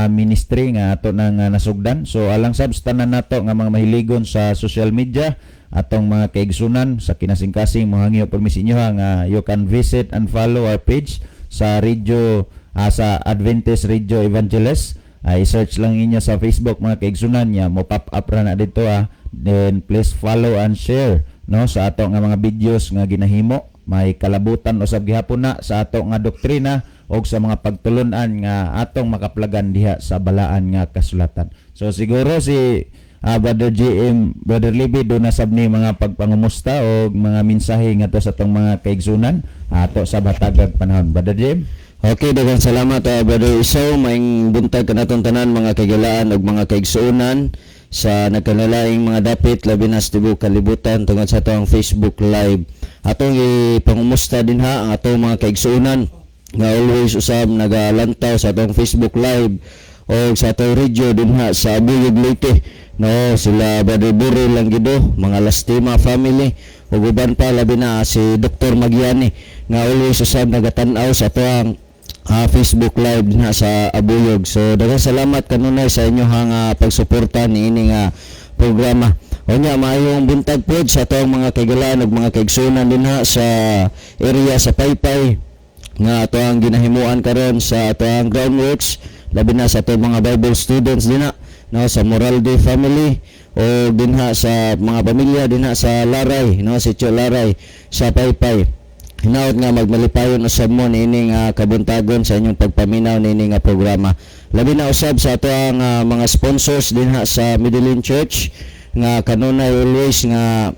ministry nga ato nang nasugdan. So alang sab sa tanan nato nga mga mahiligon sa social media, atong mga kaigsunan sa kinasingkasing, mohangyo permi sa inyo ha, nga you can visit and follow our page sa radio, sa Adventist Radio Evangelist. Ay search lang inyo sa Facebook, mga kaigsunan niya, mo pop up ra na dito ah. Then please follow and share, no, sa ato nga mga videos nga ginahimo. May kalabutan usab gihapon na sa ato nga doktrina og sa mga pagtulunan nga atong makaplagan diha sa balaan nga kasulatan. So siguro si Brother GM, Brother Libby, do na sab ni mga pagpangumusta o mga mensahe ngadto sa atong mga kaigsunan ato sa batagag panahon. Brother GM. Okay, daghang salamat, Brother Isaw. Maayong buntag kanatong tanan, mga kagilaan ug mga kaigsuonan sa nagkanalaing mga dapit, labi na sa tibuok kalibutan, tungod sa atong Facebook Live. Atong ipangumusta dinha ang atong mga kaigsuonan nga always usab nagalantaw sa atong Facebook Live o sa atong radio dinha sa Abuyog, Leyte. No, sila Brother Buril lang gido, mga Lastima family ug uban pa, labi na si Dr. Magyani nga always usab nagatan-aw sa atoang Facebook Live dinha sa Abuyog. So daghang salamat kanunay sa inyong pagsuporta niini nga programa. Unya maayong buntag pod sa atong mga kaigalaan ug mga kaigsuonan dinha sa area sa Paypay nga ato ang ginahimuan karon sa ato ang groundworks, labi na sa atong mga Bible students dinha, no, sa Moralde family o dinha sa mga pamilya dinha sa Laray, no, si Tio Laray sa Paypay. Hinaot nga magmalipayon usab mo niini nga kabuntagon sa inyong pagpaminaw niini nga programa. Labi na usab sa ato ang mga sponsors dinha sa Medellin Church nga kanunay always nga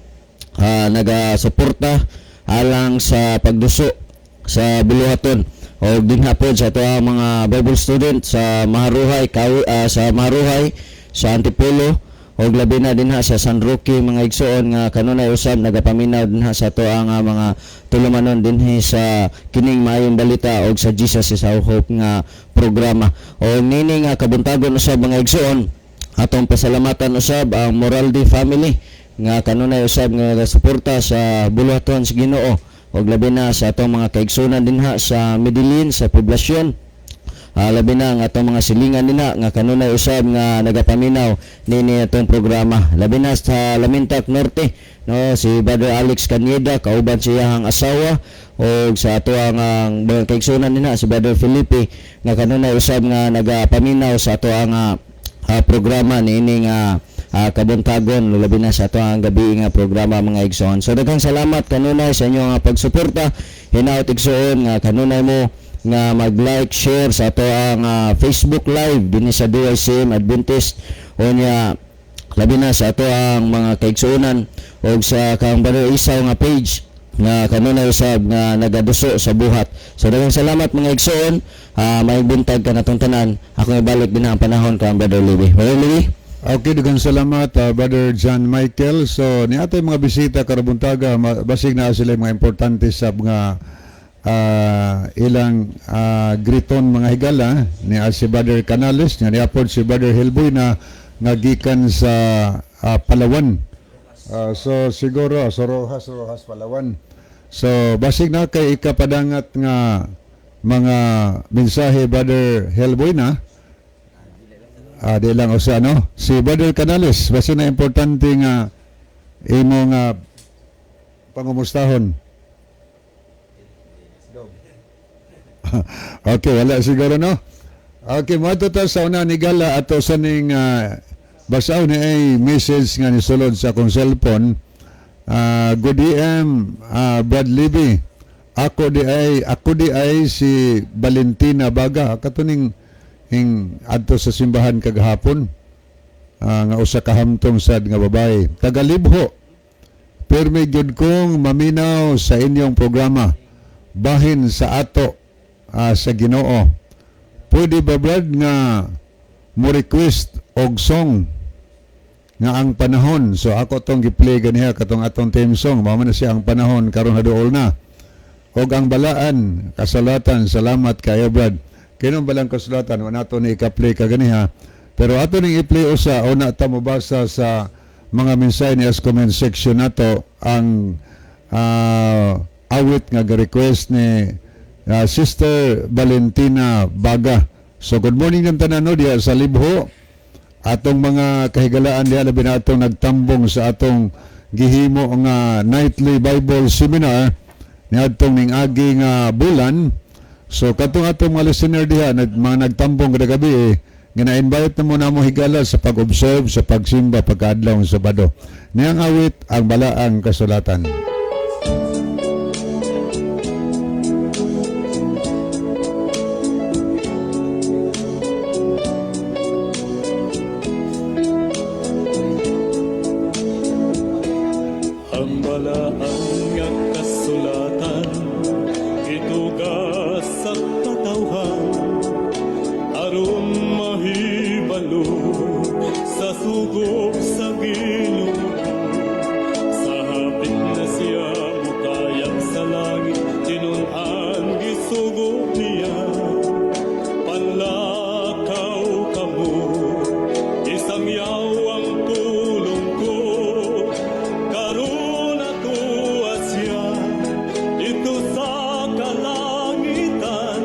nagasuporta alang sa pagduso sa buluhaton, o dinha pod sa ato ang mga Bible student sa Maharuhay Kawi, sa Maharuhay sa Antipolo, og labi na dinha sa San Roque, mga igsoon nga kanunay usab nagapaminaw dinha sa ato ang mga tulumanon dinhi sa kining Maayong Balita og sa Jesus is Our Hope nga programa. O nini nga kabuntagon usab, mga igsoon, atong pasalamatan usab ang Moraldi family nga kanunay usab nga nagasuporta sa buluhaton sa Ginoo, og labi na sa atong mga kaigsunan dinha sa Medellin sa poblasyon. Labi na ang atong mga silingan dinha nga kanunay usab nga nagapaminaw nini atong programa, labi na sa Lamintak Norte, no, si Brother Alex Caneda kauban siya ang asawa, og sa ato ang mga kaigsunan dinha, si Brother Felipe, nga kanunay usab nga nagapaminaw sa ato ang programa niini nga kabuntagon, labi na sa ato ang gabi nga programa, mga igsoon. So daghang salamat kanunay sa inyong pagsuporta. Hinaot, igsoon, nga kanunay mo nga mag-like, share sa ato ang Facebook Live dinhi sa DYCM Adventist. Unya labi na sa ato ang mga kaigsuonan og sa kang Brother Isaw nga page nga kanunay usab nga nagaduso sa buhat. So daghang salamat, mga igsoon. May buntag kanatong tanan. Ako ibalik din ang panahon kang Brother Libby. Brother Libby. Okay, daghang salamat, Brother John Michael. So, ni atay mga bisita karong buntaga, basig na sila mga importante sa mga ilang griton, mga higala ni si Brother Canales, nga niapod si Brother Hilboy na nga gikan sa Palawan. So siguro sa Rojas, Rojas, Palawan. So basig na kay ikapadangat nga mga mensahe, Brother Hellboy na. Di lang usa, no. Si Brother Canales, basta na importante nga imo nga pangumustahon. Okay, wala siguro, no. Okay, moadto ta sa una ni gala ato sa ning basaw ni ay message nga nisulod sa akong cellphone. Good AM, Brad Libby. Ako di ay si Valentina Baga katuning ing adto sa simbahan kagahapon nga usa ka hamtong sad nga babae. Tagalibho. Pirmi gyud kong maminaw sa inyong programa. Bahin sa ato sa Ginoo. Pwede ba, Brad, nga mo request og song nga "Ang Panahon"? So ako tong gi-play ganiha katong atong theme song. Mao man na siya, "Ang Panahon", karon haduol na. Og ang balaan kasalatan. Salamat kayo, Brad. Kinong balang kasulatan, wa nato ni ika-play kaganiha. Pero ato ning i-play usa una ta mobasa sa mga mensahe ni as comment section nato ang awit nga ga-request ni Sister Valentina Baga. So good morning ng tanan, no, diha sa Libho. Atong mga kahigalaan diha, labi na atong nagtambong sa atong gihimo nga nightly Bible seminar niadtong ning agi nga bulan. So katong atong mga listener diha mga nagtambong kada gabi eh, nga na-invite na mo namo, higala, sa pag-observe sa pagsimba pagkaadlaw ng Sabado. Niyang awit, Ang Balaang Kasulatan. Ang balaan nga kasulatan gituga sa katawhan aron mahibalo sa sugo sa Ginoo. Sa hapit na siya mukayag sa langit, tinun-an gisugo niya. Panlakaw kamo, isangyaw ang pulong ko. Karon atuwa siya dito sa kalangitan,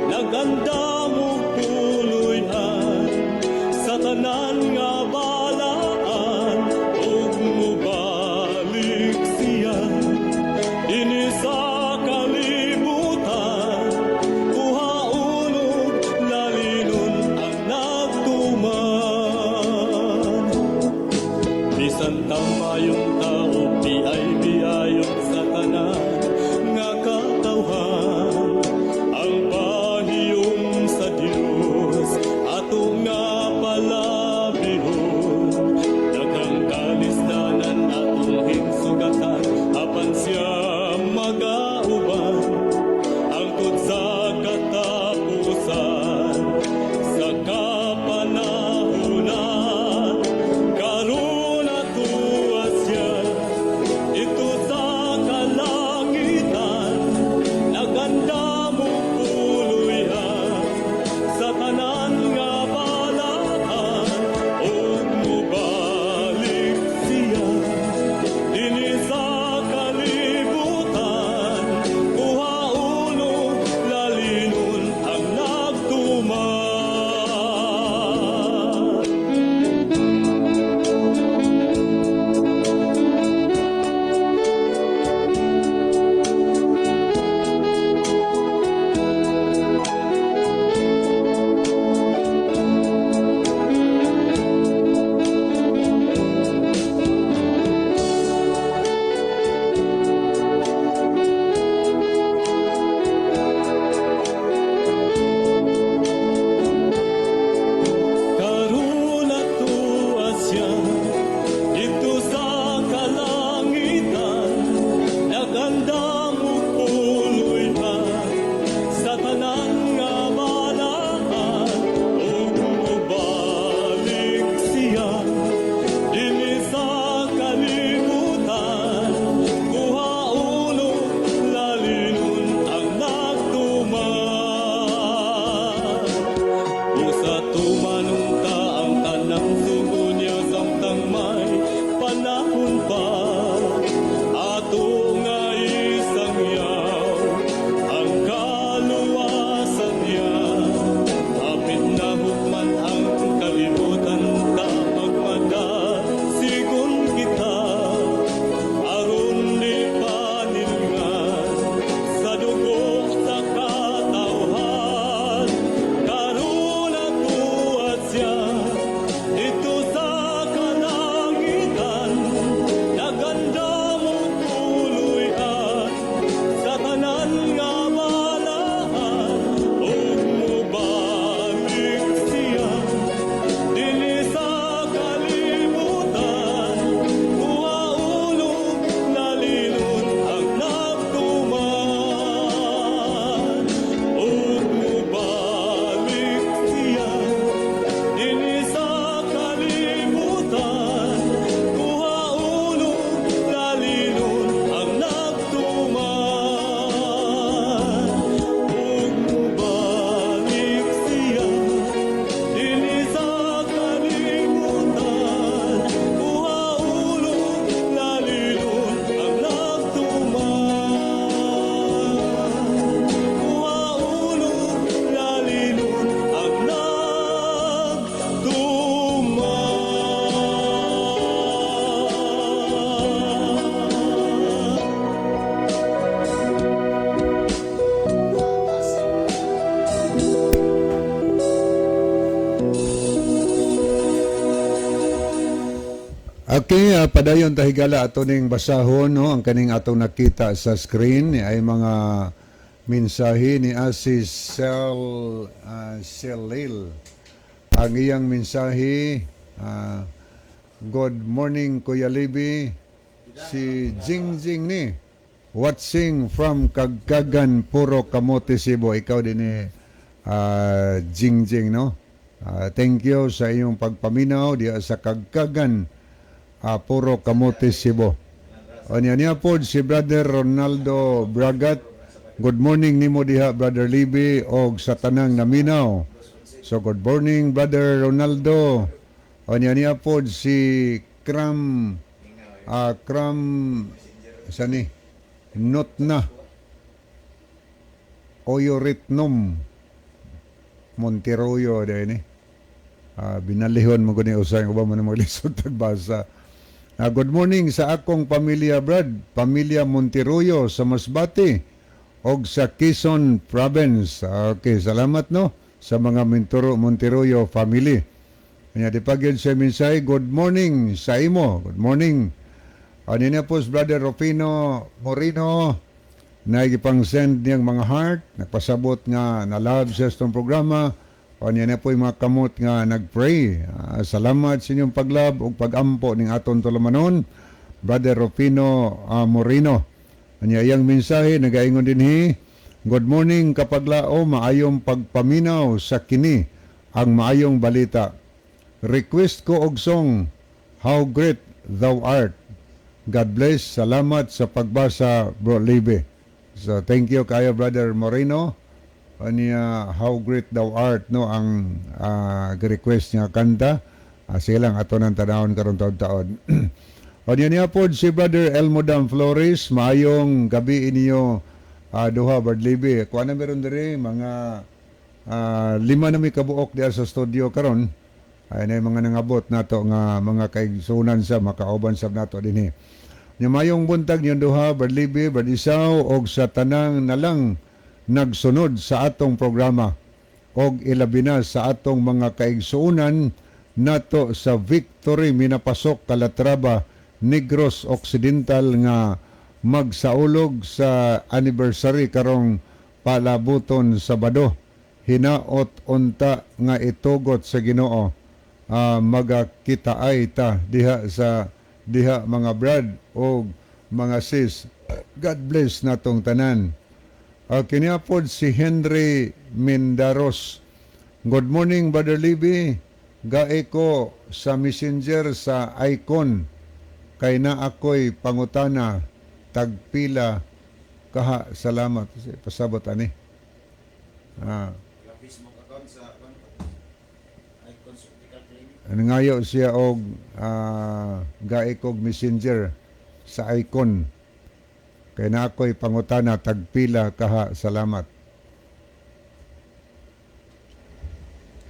nagandam og puloy-an sa tanan nga balaan, ug mubalik siya dinhi sa kalibutan, kuhaon ug lalinon ang nagtuman. Bisan tamayong tao, biay biayon sa tanan nga katawhan. Ang pahiyom sa Dios ato nga palabihon. Daghang kalisdanan atong hinsugatan, apan siya magauban hangtod sa katapusan sa kapanahunan. Karon atuwa siya dito. Okay, padayon ta, higala, ato ning basahon, no, ang kaning atong nakita sa screen ay mga mensahe ni Asis Sel Selil. Ang iyang mensahe, "Good morning, Kuya Libby. Si Jing Jing ni watching from Kagkagan, Puro Kamote, Cebu." Ikaw din ni Jing Jing, no? Thank you sa iyong pagpaminaw diya sa Kagkagan, Puro Kamote, Cebu. O niya niya po si Brother Ronaldo Bragat. "Good morning nimo diha, Brother Libby, og sa tanang naminaw." So good morning, Brother Ronaldo. O niya niya po si Kram Kram sani Not na Oyoritnum Monteroyo dahil ni. Binalihon mo ko ni usay uban mo na maglisod tagbasa. "Good morning sa akong pamilya, Brad, pamilya Monteroyo sa Masbate og sa Quezon Province." Okay, salamat, no, sa mga Monteroyo family. Kanya di pa gyud sa mensahe, "Good morning sa imo." Good morning. Ano niya po si Brother Rufino Moreno, na gipang send niyang mga heart, nagpasabot nga na love sa itong programa. O niya na po yung mga kamot nga nag-pray. Salamat sa inyong paglove ug pagampo ning aton tulumanon, Brother Rufino Moreno. Anya iyang mensahe nagaingon dinhi, "Good morning, kapaglao, maayong pagpaminaw sa kini ang maayong balita. Request ko og song How Great Thou Art. God bless. Salamat sa pagbasa, Bro Libe." So thank you kayo, Brother Moreno. Aniya How Great Thou Art, no, ang request niya kanta. Sige lang, ato nang tanawon karon taon-taon. O niya niya po si Brother Elmodam Flores, "Maayong gabi inyo duha, Brad Libe." Kuha na meron diri mga lima na mi kabuok diya sa studio karon. Ay na yung mga nangabot nato nga mga kaigsunan sa makauban sab nato dinhi. Nya "Mayong buntag niyo duha, Brad Libe, Brad Isaw, og sa tanang nalang nagsunod sa atong programa og ilabi na sa atong mga kaigsuonan nato sa Victory Minapasok, Calatrava, Negros Occidental nga magsaulog sa anniversary karong palabuton Sabado. Hinaot unta nga itugot sa Ginoo, magakitaay ta diha sa diha, mga brad o mga sis. God bless natong tanan." Kini pod si Henry Mendaros. "Good morning, Brother Libby. Gae ko sa messenger sa Icon kay na ako'y pangutana, tagpila kaha. Salamat." Pasabot ani. Facebook account sa Icons Optical Clinic. Nangayo siya og gae kog messenger sa Icon kay na ako'y pangutana, tagpila kaha. Salamat.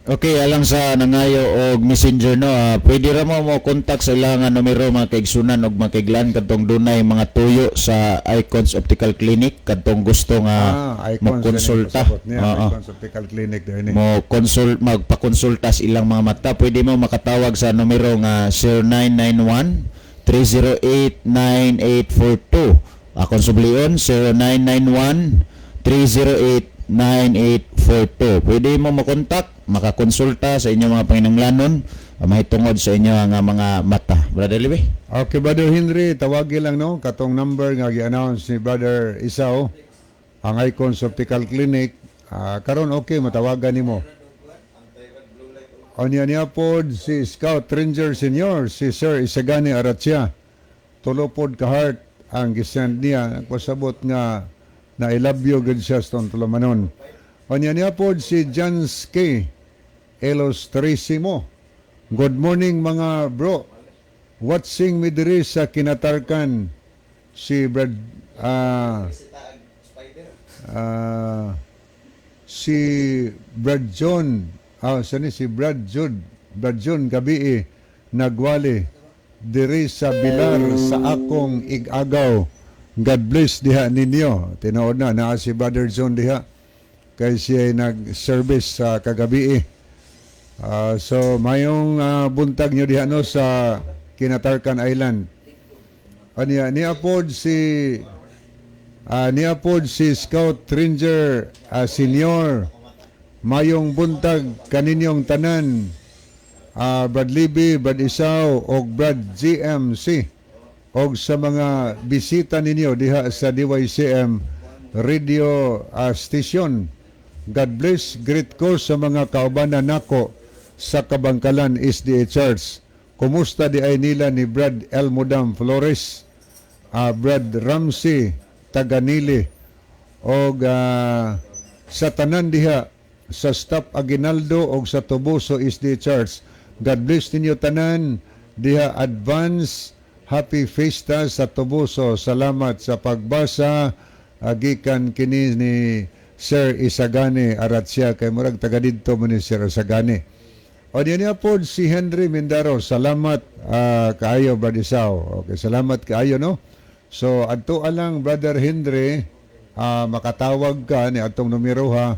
Okay, alang sa nangayo og messenger, no, pwede ra mo mo contact sa ilang nga numero, mga kaigsunan og mga kaiglan, kadtong dunay mga tuyo sa Icons Optical Clinic, kadtong gusto nga Icons mokonsulta. Pasabot niya, Oo. Icons Optical Clinic din. Mo consult, magpakonsulta sa ilang mga mata, pwede mo makatawag sa numero nga 0991 308 9842. Akong sublion, 0991 308 9842. Pwede mo makontak, makakonsulta sa inyong mga panginahanglanon mahitungod sa inyo nga mga mata. Brother Libe. Okay, Brother Henry, tawagi lang, no, katong number nga gi-announce ni Brother Isao, ang Icons Optical Clinic. Karon okay matawagan nimo. Anya niya pod si Scout Ranger Senior, si Sir Isagani Aratia. Tulo pod ka heart ang gisend niya. Nagpasabot nga na I love you gud siya sa tulumanon. Anya niya pod si Jans K. Ilustrisimo. "Good morning, mga bro. Watching mi diri sa Kinatarkan." Si Brad si Brad John, sani si Brad Jude, Brad John gabi nagwali diri sa Bilar sa akong igagaw. God bless diha ninyo." Tinuod na naa si Brother John diha kay siya ay nag-service sa kagabi. So mayong buntag nyo diha, no, sa Kinatarkan Island. Anya niya pod si Scout Ranger Senior. Mayong buntag kaninyong tanan. Brad Libby, Brad Isaw og Brad GMC og sa mga bisita ninyo diha sa DYCM radio station. God bless, greet ko sa mga kaubanan nako sa Kabangkalan SDA Church. Kumusta di ay nila ni Brad Elmodam Flores, Brad Ramsey Taganili og sa tanan diha sa Staff Aguinaldo og sa Toboso SDA Church. God bless ninyo tanan diha. Advance Happy Fiesta sa Toboso. Salamat sa pagbasa. Gikan kini ni Sir Isagani Aratsia, kay murag taga didto man ni Sir Isagani. O niya po si Henry Mindaro, salamat kaayo, Brad Isaw. Okay, salamat kaayo, no. So adto alang, Brother Henry, makatawag ka ni atong numero ha,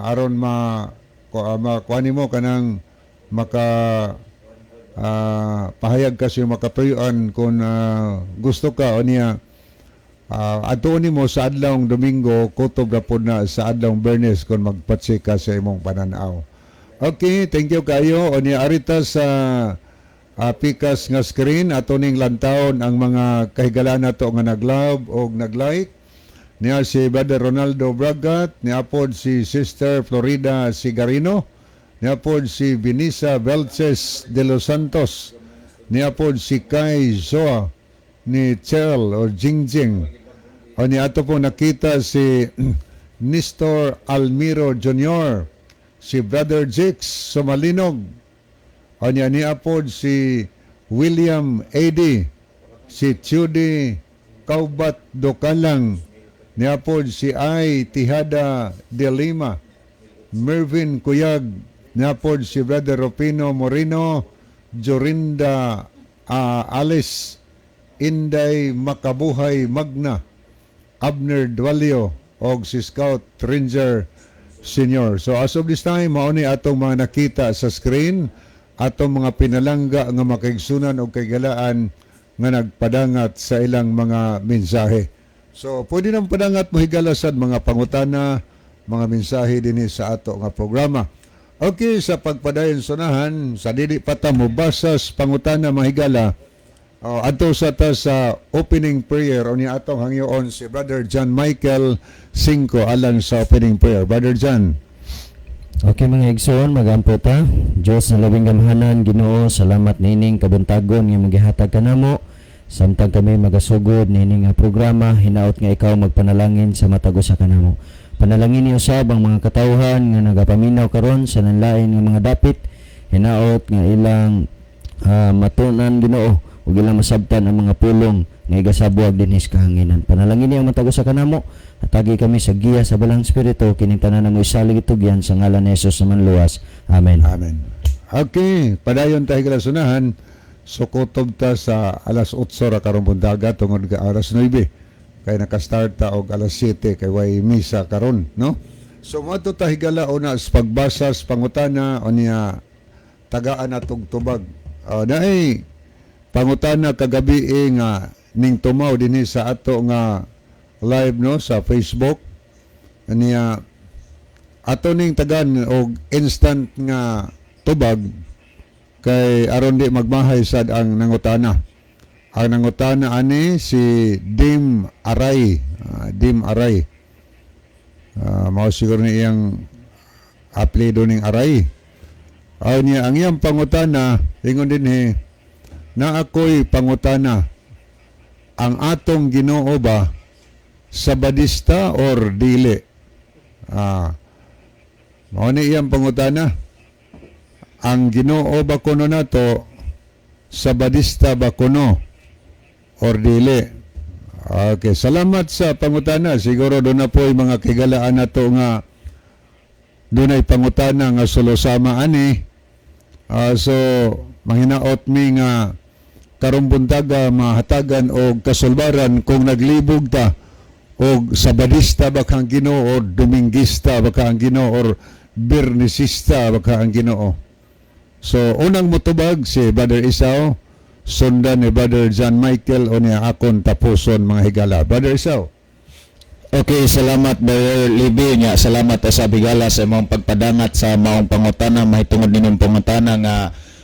aron ma kuha nimo kanang maka pahayag ka sa iyong makatuyuan kung gusto ka. O niya adto nimo sa adlawng Domingo, kutob na pod na sa adlawng Bernes kung magpatsik ka sa imong pananaw. Okay, thank you kayo. O niya arita sa pikas nga screen ato ning lantawon ang mga kahigalaan nato nga nag-love o nag-like. Niya si Brother Ronaldo Bragat, niya pod si Sister Florida Sigarino, niya pod si Vinisa Velces de los Santos, niya pod si Kai Zoa ni Chel o Jingjing. O niya ato po nakita si Nestor Almiro Jr., si Brother Jix Sumalinog, o niya niya pod si William A.D., si Judy Kaubat Dokalang, niya pod si Ay Tihada de Lima, Mervin Kuyag, niya pod si Brother Rupino Moreno, Jorinda Alice, Inday Makabuhay Magna, Abner Dualio, og si Scout Ranger Senior. So as of this time, mao ni atong mga nakita sa screen, atong mga pinalangga nga makaigsunan og kaigalaan nga nagpadangat sa ilang mga mensahe. So pwede nang padangat mo, higala sad, mga pangutana, mga mensahe dinhi sa ato nga programa. Okay, sa pagpadayon sunahan, sa dili pa ta mobasa sa pangutana, mga higala, oh, adto sa ta sa opening prayer o ni atong hangyoon si Brother John Michael Cinco alang sa opening prayer. Brother John. Okay, mga igsoon, magampo ta. Diyos na labing gamhanan, Ginoo, salamat nining kabuntagon nga magihatag kanamo. Samtang kami magasugod nining nga programa, hinaot nga ikaw magpanalangin sa matag usa kanamo. Panalangin niyo usab ang mga katawhan nga nagapaminaw karon sa nanlain nga mga dapit. Hinaot nga ilang matunan, Ginoo, ug ilang masabtan ang mga pulong nga igasabwag dinhi sa kahanginan. Panalangin niyo ang matag usa kanamo. Hatagi kami sa giya sa Balaang Espiritu. Kining tanan namo isalig itugyan sa ngalan ni Jesus na manluwas. Amen. Amen. Okay, padayon tayo higala sunahan. Sukutob ta sa alas 8 ra karong buntaga tungod ka alas 9. Kay naka-start ta og alas 7 kay way misa karon, no? So moadto ta, higala, una sa pagbasa sa pangutana o niya tagaan atong tubag. Naay pangutana kagabi eh, nga ning tumaw dinhi sa ato nga live, no, sa Facebook. Niya ato ning tagan og instant nga tubag kay aron di magmahay sad ang nangutana. Ang nangutana ani si Dim Aray, Dim Aray. Mao siguro ni iyang apelyido ning Aray. Aw niya ang iyang pangutana ingon dinhi na, "Ako'y pangutana, ang atong Ginoo ba Sabadista or dili?" Mao ni iyang pangutana. Ang Ginoo ba kuno nato, Sabadista ba kuno or dili? Okay, salamat sa pangutana. Siguro doon na po yung mga kigalaan nato nga dunay pangutana nga sulosama ani. So manghinaot mi nga karong buntaga mahatagan og kasulbaran kung naglibog ta og Sabadista ba kang Ginoo or Dominguista ba ka ang Ginoo or Bernisista ba ka ang Ginoo. So unang mutubag si Brother Isao, sundan ni Brother John Michael o niya akon tapuson, mga higala. Brother Isao. Okay, salamat, Brother Libby nya. Salamat sa bigala sa imong pagpadangat sa maong pangutana mahitungod ninyong pangutana nga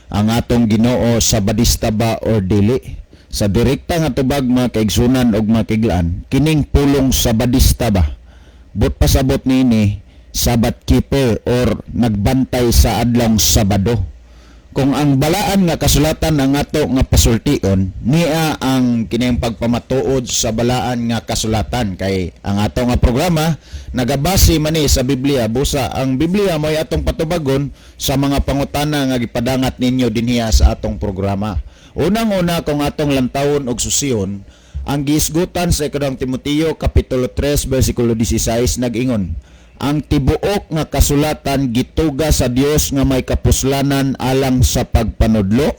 ang atong Ginoo, Sabadista ba or dili? Sa direkta nga tubag, mga kaigsunan og mga kaiglaan, kining pulong Sabadista ba? But pasabot niini, Sabbath keeper or nagbantay sa adlong Sabado. Kung ang balaan nga kasulatan ang ato nga pasultion, niya ang kining pagpamatuod sa balaan nga kasulatan, kay ang ato nga programa nagabase man ni sa Biblia. Busa ang Biblia mo'y atong patubagon sa mga pangutana nga gipadangat ninyo dinhiya sa atong programa. Unang-una, kung atong lantawon og susiyon ang gihisgutan sa Ikaduhang Timoteo kapitulo 3 bersikulo 16, nag-ingon, "Ang tibuok nga kasulatan gituga sa Dios nga may kapuslanan alang sa pagpanudlo,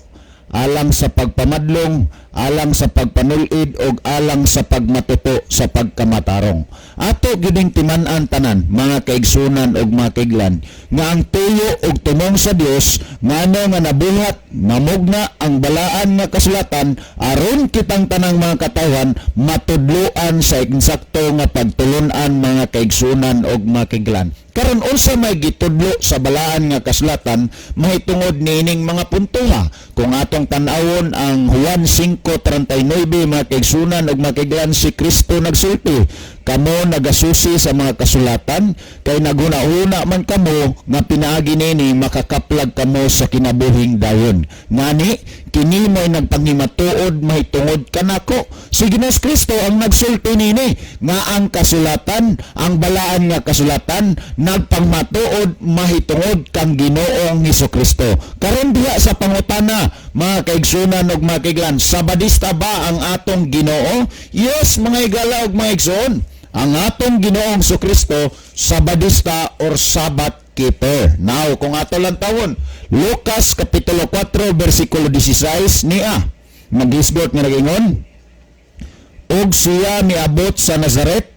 alang sa pagpamadlong, alang sa pagpanulid ug alang sa pagmatuto sa pagkamatarong." Ato gining timan-an tanan, mga kaigsunan ug mga kaiglan, nga ang tuyo ug tumong sa Dios ngano nga nabuhat namugna ang balaan nga kasulatan aron kitang tanang mga katawhan matudloan sa eksakto nga pagtulun-an, mga kaigsunan ug mga kaiglan. Karon, unsa may gitudlo sa balaan nga kasulatan mahitungod niining mga puntoha? Kung atong tan-awon ang Juan 5:39, mga kaigsunan ug mga kaiglan, si Kristo nagsulti, "Kamo nagasusi sa mga kasulatan kay naghuna-huna man kamo nga pinaagi nini makakaplag kamo sa kinabuhing dayon. Ngani kini mo'y nagpangimatuod mahitungod kanako." Si Ginoong Kristo ang nagsulti nini nga ang kasulatan, ang balaan nga kasulatan, nagpangmatuod mahitungod kang Ginoong Hesus Kristo. Karon diha sa pangutana, mga kaigsunan ug mga kaiglan, Sabadista ba ang atong Ginoo? Yes, mga higala ug mga igsoon. Ang atong Ginoong Kristo, Sabadista or Sabbath keeper. Now, kung ato lang tawon, Lucas Kapitulo 4, versikulo 16, niya, naghisgot nga nagingon, "Og siya miabot sa Nazaret."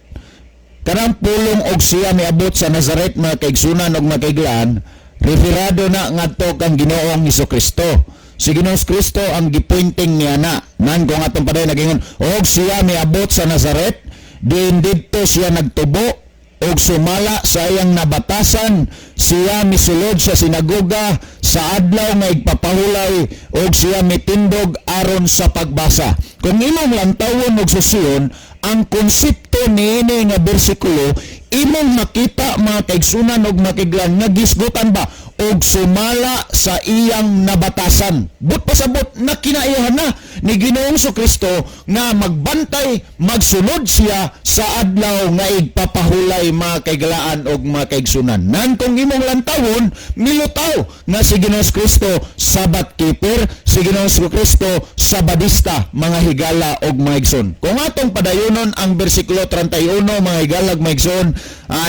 Kanang pulong "og siya miabot sa Nazaret," mga kaigsunan ug mga kaiglaan, referado na ngadto kang Ginoong Hesus Kristo. Si Ginoong Kristo ang gipointing niya na. Nan kung atong padayon, nagingon, "Og siya miabot sa Nazaret, diin didto siya nagtubo, og sumala sa iyang nabatasan, siya misulod sa sinagoga sa adlaw nga igpapahulay, og siya mitindog aron sa pagbasa." Kung imong lantawon og susiyon ang konsepto niini nga bersikulo, imong makita, mga kaigsunan og makiglan, nga gisgutan ba og sumala sa iyang nabatasan. But pasabot na kinaiyahan na ni Ginoong Kristo nga magbantay, magsunod siya sa adlaw nga igpapahulay, mga kaigalaan og mga kaigsunan. Nan kung imong lantawon, milutaw nga si Ginoong Kristo Sabbath keeper, si Ginoong Kristo Sabadista, mga higala og mga igsoon. Kung atong padayonon ang bersikulo 31, mga higala og mga igsoon,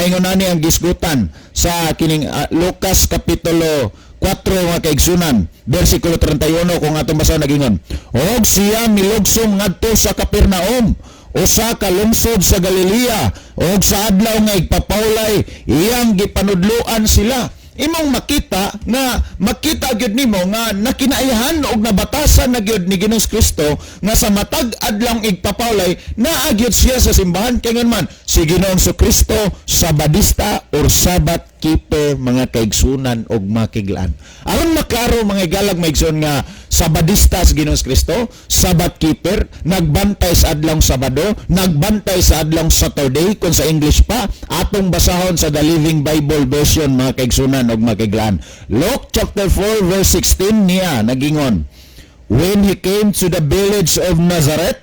ingon ani ang gisgutan sa kining Lucas Kapitulo 4, mga kaigsunan, bersikulo 31, kung atong basahon, nagingon, "Og siya milugsong ngadto sa Capernaum, usa ka lungsod sa Galilea, og sa adlaw nga igpapawlay iyang gipanudloan sila." Imong makita nga makita gyud nimo nga nakinaihan og nabatasan na gyud ni Ginoong Kristo nga sa matag adlawng igpapawlay naa gyud siya sa simbahan, kay ngan man si Ginoong Kristo Sabadista or Sabbath keeper, mga kaigsunan og mga kiglaan. Aron maklaro, mga igalag, mga igsoon, nga Sabadista sa Ginoong Kristo, Sabbath keeper, nagbantay sa adlawng Sabado, nagbantay sa adlawng Saturday kung sa English pa, atong basahon sa The Living Bible Version, mga kaigsunan og mga kiglaan. Luke chapter 4 verse 16, niya nagingon, "When he came to the village of Nazareth,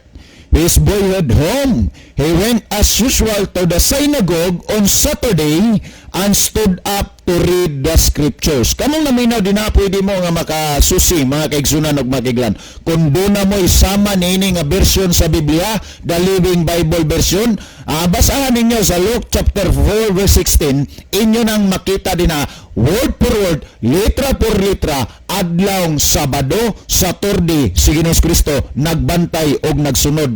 his boyhood home, he went as usual to the synagogue on Saturday and stood up to read the scriptures." Kamong naminaw din na, pwede mo nga makasusi, mga kaigsunan ug mga kaiglan. Kung duna mo isama niini nga version sa Biblia, The Living Bible Version, basahan ninyo sa Luke chapter 4 verse 16, inyo nang makita din na word for word, letra por letra, adlawng Sabado, Saturday, si Ginoong Kristo nagbantay og nagsunod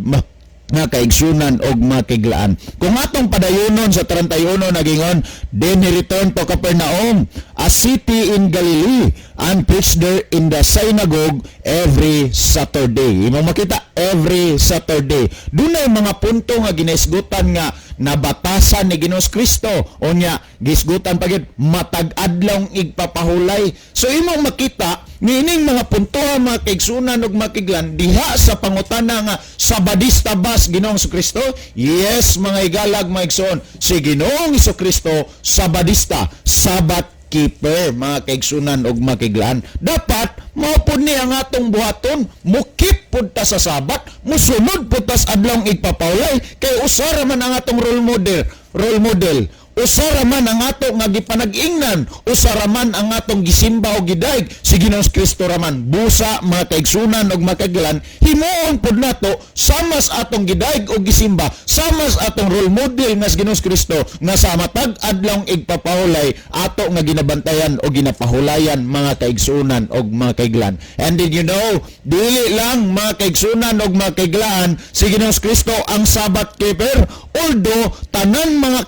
Nga kaigsunan og makiglaan. Kung atong padayonon sa 31 nagingon, "Then he returned to Capernaum, a city in Galilee, and preached there in the synagogue every Saturday." Imong makita, every Saturday. Dunay mga punto nga ginaisgutan nga nabatasan ni Ginoong Kristo. Unya, gisgutan pa gyud matag adlaw igpapahulay. So imong makita niining mga puntohan, mga kaigsunan ug makiglan, diha sa pangutana nga sabadista ba si Ginoong Kristo? Yes, mga igalag, mga igsoon, si Ginoong Kristo sabadista, Sabbath keeper, mga kaigsunan ug makiglan. Dapat mao pud ni ang atong buhaton, mo-keep pud ta sa Sabat, musunod pud ta sa adlawng igpapahulay kay usa ra man ang atong role model, role model. Usa ra man ang ato nga gipanag-ingnan, usa ra man ang atong gisimba o gidayeg, si Ginoong Kristo ra man. Busa, mga kaigsunan ug makiglan, himuon pud nato sama sa atong gidayeg o gisimba, sama sa atong role model nga si Ginoong Kristo nga sa matag adlawng igpapahulay ato nga ginabantayan o ginapahulayan, mga kaigsunan og mga kaiglan. And did you know, dili lang, mga kaigsunan og mga kaiglaan, si Ginoong Kristo ang Sabbath keeper, although tanan mga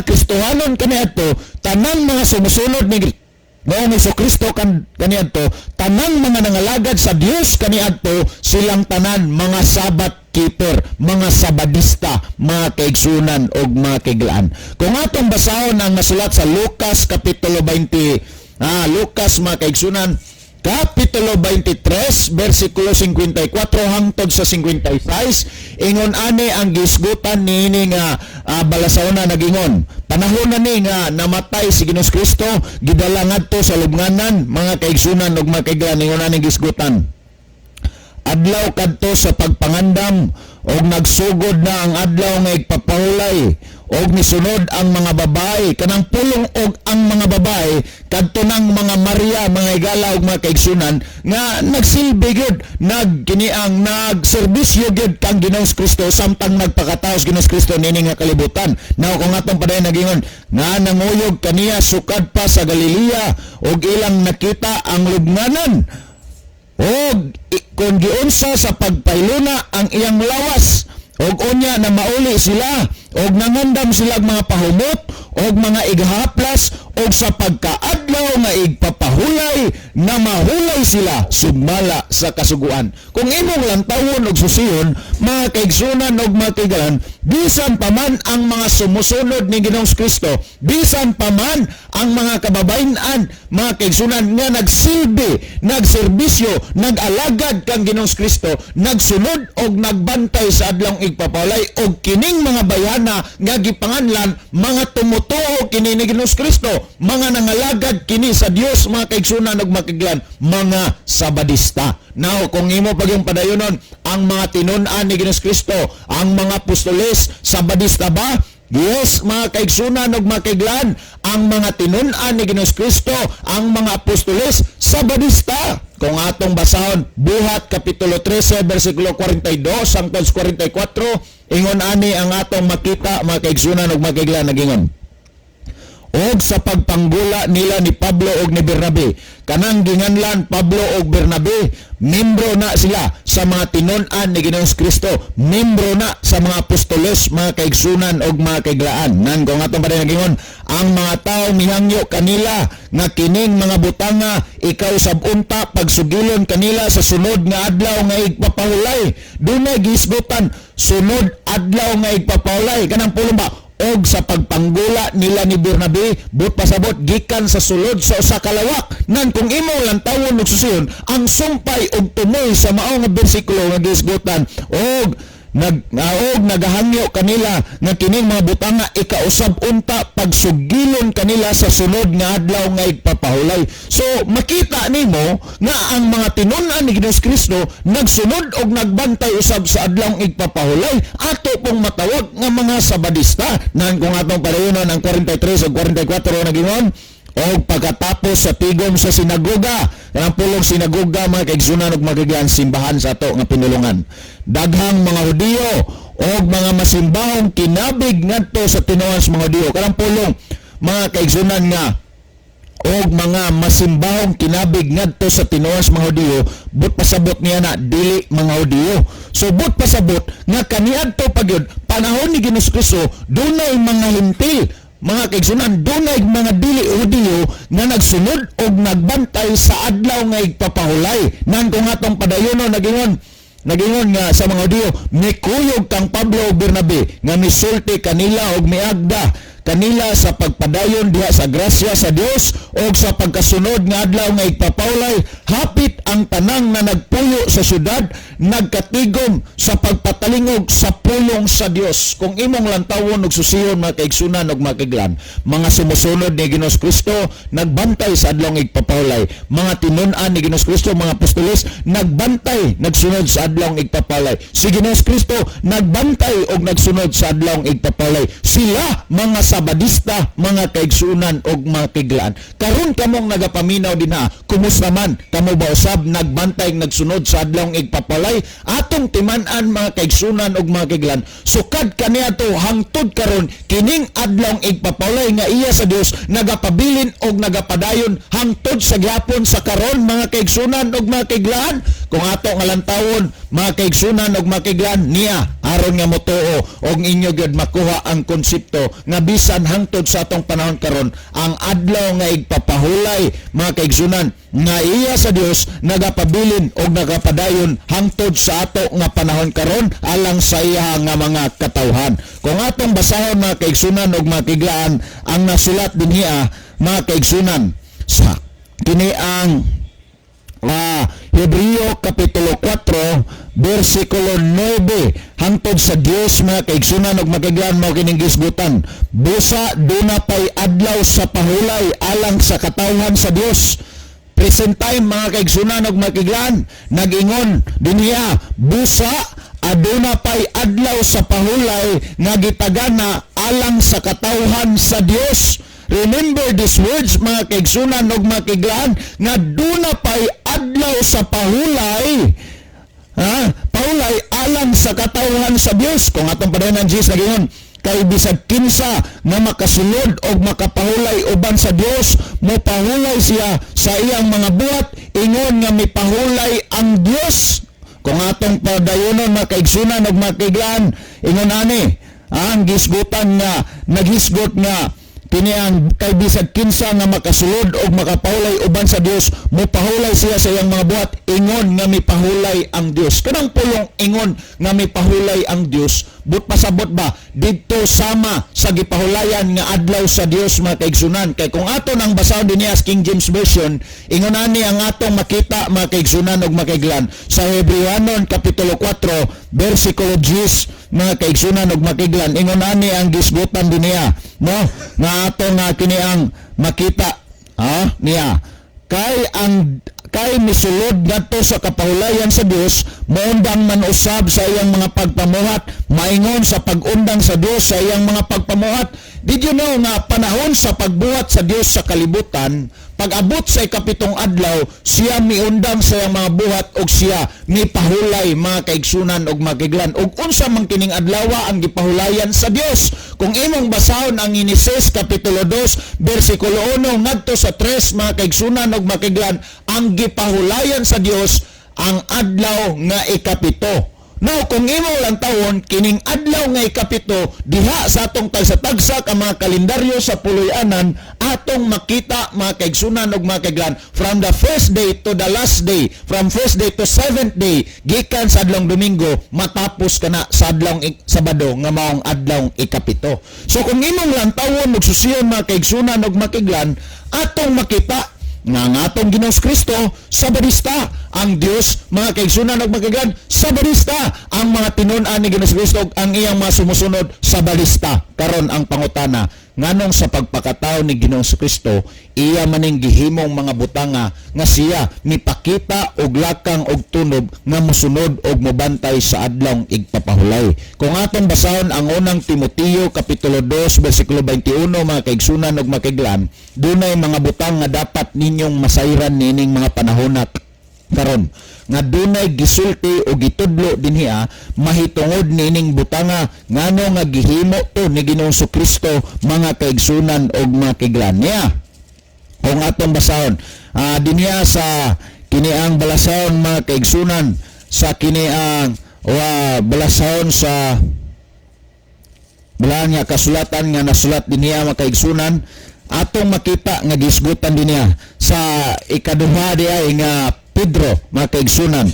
Kristohanon kaniadto, tanan mga sumusunod ni Ginoong Kristo kaniadto, tanang mga nangalagad sa Dios kaniadto, silang tanan mga Sabbath keeper, mga sabadista, mga kaigsunan og mga kaiglaan. Kung atong basahon ang nasulat sa Lucas kapitulo 20, Lucas, mga kaigsunan, Kapitulo 23, versikulo 54 hangtod sa 56, ingon ani ang gisgutan niini nga balasahona nagingon. Panahon na ni nga namatay si Ginoong Kristo, gidala ngadto sa lubnganan, mga kaigsunan ug mga kaiglan, ingon ani gisgutan. Adlaw kadto sa pagpangandam og nagsugod na ang adlaw nga igpapahulay og misunod ang mga babae. Kanang pulong "og ang mga babae", kadto nang mga Maria, mga igala ug mga kaigsunan, nga nagsilbi gyud, nag kini ang nagserbisyo gyud kang Ginoong Kristo samtang nagpakatao sa Ginoong Kristo niini nga kalibutan. Now, kung atong padayon nagingon nga nanguyog kaniya sukad pa sa Galilea ug ilang nakita ang lubnganan og kung giunsa sa pagpahiluna ang iyang lawas. Og unya na mauli sila og nangandam sila og mga pahumot og mga ighaplas, og sa pagkaadlaw nga igpapahulay na mahulay sila sumala sa kasuguan. Kung imong lantawon og susiyon, mga kaigsunan og mga kaigalan, bisan pa man ang mga sumusunod ni Ginoong Kristo, bisan pa man ang mga kababayen-an, mga kaigsunan, nga nagsilbi, nagserbisyo, nag-alagad kang Ginoong Kristo, nagsunod og nagbantay sa adlawng igpapahulay, og kining mga bayana nga gipanganlan mga tumutuo kini ni Ginoong Kristo, mga nangalagad kini sa Dios, mga kaigsunan ug makiglan, mga sabadista. Now, kung imo pagyong padayonon ang mga tinun-an ni Ginoong Kristo, ang mga apostoles, sabadista ba? Yes, mga kaigsunan ug mga kaiglan, ang mga tinun-an ni Ginoong Kristo, ang mga apostoles, sabadista. Kung atong basahon, Buhat Kapitulo 13, versikulo 42 hangtod 44, ingon ani ang atong makita, mga kaigsunan ug mga kaiglan, nagingon. "Og sa pagpanggula nila ni Pablo og ni Bernabe." Kanang ginganlan Pablo og Bernabe, membro na sila sa mga tinun-an ni Ginoong Kristo, membro na sa mga apostoles, mga kaigsunan og mga kaiglaan. Nan kung atong pa nagingon, "Ang mga tao mihangyo kanila nga kining mga butanga ikausab unta pagsugilon kanila sa sunod nga adlaw nga igpapahulay." Dunay gisgutan sunod adlaw nga igpapahulay. Kanang pulong ba, "Og sa pagpanggula nila ni Bernabe, but pasabot gikan sa sulod sa usa ka lawak." Nan kung imo lantawon og susiyon ang sumpay og tumoy sa mao nga bersikulo nga gisgutan, "Og nag og nagahangyo kanila nga kining mga butanga ikausab unta pagsugilon kanila sa sunod nga adlaw nga igpapahulay." So makita nimo nga ang mga tinun-an ni Ginoong Kristo nagsunod og nagbantay usab sa adlawng igpapahulay, ato pong matawag nga mga sabadista. Nan kung atong padayonon ang 43 ug 44 nagingon, "Og pagkatapos sa tigom sa sinagoga." Kanang pulong sinagoga, mga kaigsunan ug mga, simbahan sa ato nga pinulungan. "Daghang mga Hudiyo og mga masimbahong kinabig ngadto sa tinuan sa mga Hudiyo." Kanang pulong, mga kaigsunan, nga Og mga masimbahong kinabig ngadto sa tinuod sa mga Hudiyo, but pasabot niya na dili mga Hudiyo. So but pasabot nga kaniadto pa gyud panahon ni Ginoong Kristo, dunay mga Hentil, mga kaigsunan, dunay mga dili Hudiyo nga nagsunod og nagbantay sa adlaw nga igpapahulay. Nan kung atong padayono, nagingon nga sa mga Hudiyo, mikuyog kang Pablo ug Bernabe nga misulti kanila og miagda kanila sa pagpadayon diha sa grasya sa Dios og sa pagkasunod nga adlaw nga igpapahulay. Hapit ang tanang na nagpuyo sa syudad nagkatigom sa pagpatalingog sa pulong sa Dios. Kung imong lantawon ug susiyon, mga kaigsunan ug mga kaiglan, mga sumusunod ni Ginoong Kristo nagbantay sa adlaw nga igpapahulay. Mga tinun-an ni Ginoong Kristo, mga apostoles, nagbantay, nagsunod sa adlaw nga igpapahulay. Si Ginoong Kristo nagbantay og nagsunod sa adlaw nga igpapahulay. Sila mga Sabadista, mga kaigsunan og mga kaiglaan. Karon kamong nagapaminaw dinha, kumusta man kamo ba usab nagbantay, nagsunod sa adlaw nga igpapahulay? Atong timan-an, mga kaigsunan og mga kaiglaan, sukad kaniadto hangtod karon, kining adlaw igpapahulay nga iya sa Dios nagapabilin og nagapadayon hangtod sa gihapon sa karon, mga kaigsunan og mga kaiglaan. Kung ato nga lantawon, mga kaigsunan og mga kaiglaan, niya aron nga motuo og inyo gyud makuha ang konsepto nga bisan hangtod sa atong panahon karon, ang adlaw nga igpapahulay, mga kaigsunan, nga iya sa Dios nagapabilin og nagapadayon hangtod sa ato nga panahon karon alang sa iya nga mga katawhan. Kung atong basahon, mga kaigsunan og mga kaiglaan, ang nasulat dinhiya, mga kaigsunan, sa kini ang Hebreo Kapitulo 4 versikulo 9 hangtod sa 10, mga kaigsunan ug makiglaan, mao kining gisgutan: "Busa duna pay adlaw sa pahulay alang sa katawhan sa Dios." Present time, mga kaigsunan ug makiglaan, nag-ingon dinhiya, busa aduna pay adlaw sa pahulay nga gitagana alang sa katawhan sa Dios. Remember these words, mga kaigsunan ug mga kaiglaan, nga duna pay adlaw sa pahulay, ha? Pahulay alang sa katawhan sa Dios. Kung atong padayon ng Jesus, nagingon, "Kay bisag kinsa nga makasulod og makapahulay uban sa Dios, mopahulay siya sa iyang mga buhat ingon nga mipahulay ang Dios." Kung atong padayonon, mga kaigsunan ug mga kaiglaan, ingon ani ang gisgutan nga naghisgot nga kini ang "Kay bisag kinsa nga makasulod og makapahulay uban sa Dios, mopahulay siya sa iyang mga buhat ingon nga mipahulay ang Dios." Kanang pulong "ingon nga mipahulay ang Dios", but pasabot ba didto sama sa gipahulayan nga adlaw sa Dios, mga kaigsunan? Kay kung ato nang basahon dinhi sa King James Version, ingon ani ang atong makita, mga kaigsunan ug mga kaiglan, sa Hebreohanon Kapitulo 4 versikulo 10, mga kaigsunan ug makiglan, ingon ani ang gisgutan dinhiya, no, nga ato nga kini ang makita ha niya: Kay misulod ngadto sa kapahulayan sa Dios, moundang man usab sa iyang mga pagpamuhat, maingon sa pag-undang sa Dios sa iyang mga pagpamuhat." Did you know nga panahon sa pagbuhat sa Dios sa kalibutan, pag-abot sa ikapitong adlaw, siya miundang sa iyang mga buhat og siya mipahulay, mga kaigsunan og mga kaiglan? Og unsa man kining adlawa ang gipahulayan sa Dios? Kung imong basahon ang Genesis Kapitulo 2 bersikulo 1 ngadto sa 3, mga kaigsunan og mga kaiglan, ang gipahulayan sa Dios ang adlaw nga ikapito. Now, kung imo lang tawon, kining adlaw nga ikapito, diha sa atong tagsa-tagsa ka mga kalendaryo sa puloy-anan, atong makita, mga kaigsunan ug mga kaiglan, from the first day to the last day, from first day to seventh day, gikan sa adlong Domingo, matapos ka na sa adlong Sabado nga maong adlong ikapito. So kung imong lang tawon ug susiyon, mga kaigsunan ug mga kaiglan, atong makita nga ang atong Ginoong Kristo Sabadista, ang Dios, mga kaigsunan ug mga kaiglan, Sabadista, ang mga tinun-an ni Ginoong Kristo ug ang iyang mga sumusunod, Sabadista. Karon ang pangutana, nganong sa pagpakatao ni Ginoong Kristo, iya maning gihimong mga butanga nga siya mipakita og lakang og tunob nga mosunod og mobantay sa adlong igpapahulay? Kung atong basahon ang Unang Timoteo Kapitulo 2 bersikulo 21, mga kaigsunan ug mga kaiglan, dunay mga butang nga dapat ninyong masayran niining mga panahona karon nga dunay gisulti o gitudlo dinhiya mahitungod niining butanga, ngano nga gihimo to ni Ginoong Kristo, mga kaigsunan og mga kaiglan niya. Kung atong basahon dinhiya sa kini ang balasahon, mga kaigsunan, sa kini ang wa balasahon sa balaan nga kasulatan nga nasulat dinhiya, mga kaigsunan, atong makita nga gisgutan dinhiya sa ikaduha di ay nga Pedro, mga kaigsunan,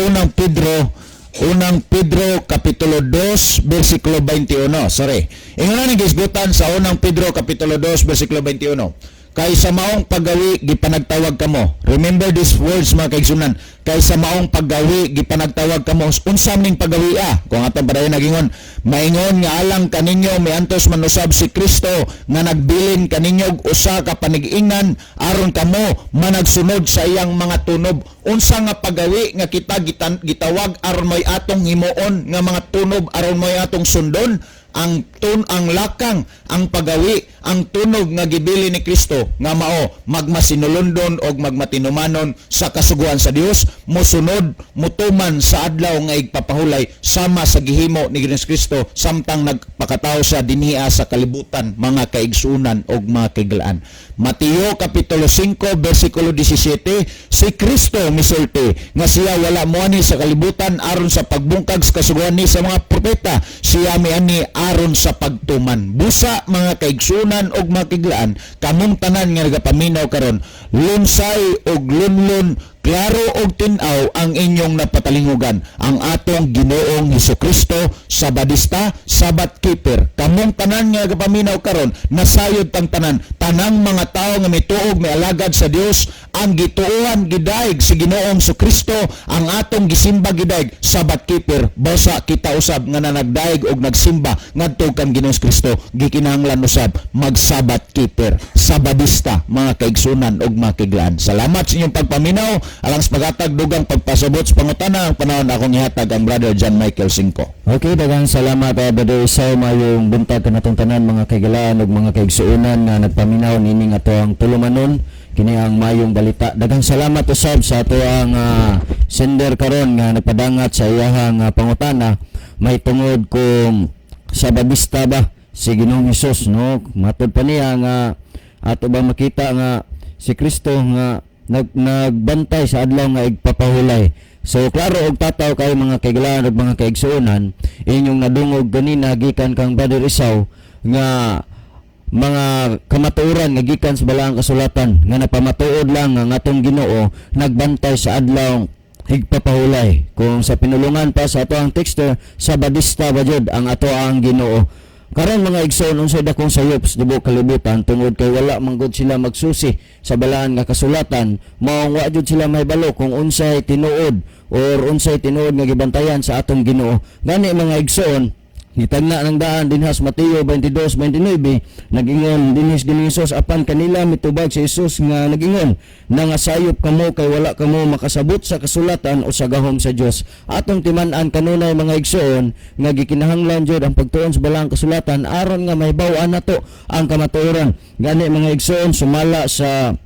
Unang Pedro, Unang Pedro kapitulo 2 bersikulo 21. Sorry, ingon ni gisgutan sa Unang Pedro kapitulo 2 bersikulo 21: "Kay sa maong paggawi gipanagtawag kamo." Remember these words, mga kaigsunan. "Kay sa maong paggawi gipanagtawag kamo." Unsa ning paggawi ah? Kung atong padayon nagingon, "Maingon nga alang kaninyo miantos man usab si Kristo nga nagbilin kaninyo og usa ka panig-ingnan aron kamo managsunod sa iyang mga tunob." Unsa nga paggawi nga kita gitawag aron may atong himuon nga mga tunob, aron may atong sundon? Ang lakang, ang pagawi, ang tunog nga gibili ni Kristo nga mao magmasinulondon og magmatinumanon sa kasuguan sa Dios, mosunod, mutuman sa adlaw nga igpapahulay sama sa gihimo ni Ginoong Kristo samtang nagpakatao siya dinhiya sa kalibutan, mga kaigsunan og mga kaiglaan. Mateo kapitulo 5 bersikulo 17, si Kristo misulti nga siya wala moani sa kalibutan aron sa pagbungkag sa kasuguan ni sa mga propeta, siya miani aron sa pagtuman. Busa, mga kaigsunan og mga kaiglaan, kamong tanan nga nagapaminaw karon, lunsay og lunlun, klaro og tin-aw ang inyong napatalingugan ang atong Ginoong Hesukristo, Sabadista, Sabbath keeper. Kamong tanan nga nagapaminaw karon, nasayod tang tanan, tanang mga tawo nga mituog, mialagad sa Dios, ang gituohan gidaig si Ginoong Hesukristo, ang atong gisimba gidaig Sabbath keeper. Basta kita usab nga nanagdaig og nagsimba ngadto kang Ginoong Kristo, gikinahanglan usab mag Sabbath keeper, Sabadista, mga kaigsunan og mga kaiglaan. Salamat sa inyong pagpaminaw. Alang sa paghatag dugang pagpasabot sa pangutana, ang panahon akong ihatag ang Brother John Michael Cinco. Okay, daghang salamat, Brother Isaw. Mayong buntag kanatong tanan, mga kaigalaan ug mga kaigsuonan nga nagpaminaw nining ato ang tulumanon, kini ang Mayong Balita. Daghang salamat usab sa ato ang sender karon nga nagpadangat sa iyahang pangutana may tungod kung Sabadista ba si Ginoong Hesus, no? Matod pa niya nga ato ba makita nga si Kristo nga nagbantay sa adlaw nga igpapahulay. So klaro og tataw kay, mga kaigalaan ug mga kaigsuonan, inyong nadungog ganina gikan kang Brother Isaw nga mga kamatuoran nga gikan sa balaang kasulatan nga napamatuod lang nga ang atong Ginoo nagbantay sa adlaw higpapahulay. Kung sa pinulungan pa sa ato ang texter, Sabadista ba jud ang ato ang Ginoo? Karon, mga igsoon, unsay dakong sayop sa tibuok kalibutan tungod kay wala man gud sila magsusi sa balaan nga kasulatan, maong wa jud sila mahibalo kung unsay tinuod or unsay tinuod nga gibantayan sa atong Ginoo. Gani, mga igsoon, gitagna ng daan dinhas Mateo 22:29, nagingon dinhis Ginoong Hesus, apan kanila mitubag si Jesus nga nagingon, "Nangasayop kamo kay wala kamo makasabot sa kasulatan o sa gahom sa Dios." Atong timan-an kanunay, mga igsoon, nga gikinahanglan jud ang pagtuon sa balaang kasulatan aron nga mahibaw-an nato ang kamatuoran. Gani, mga igsoon, sumala sa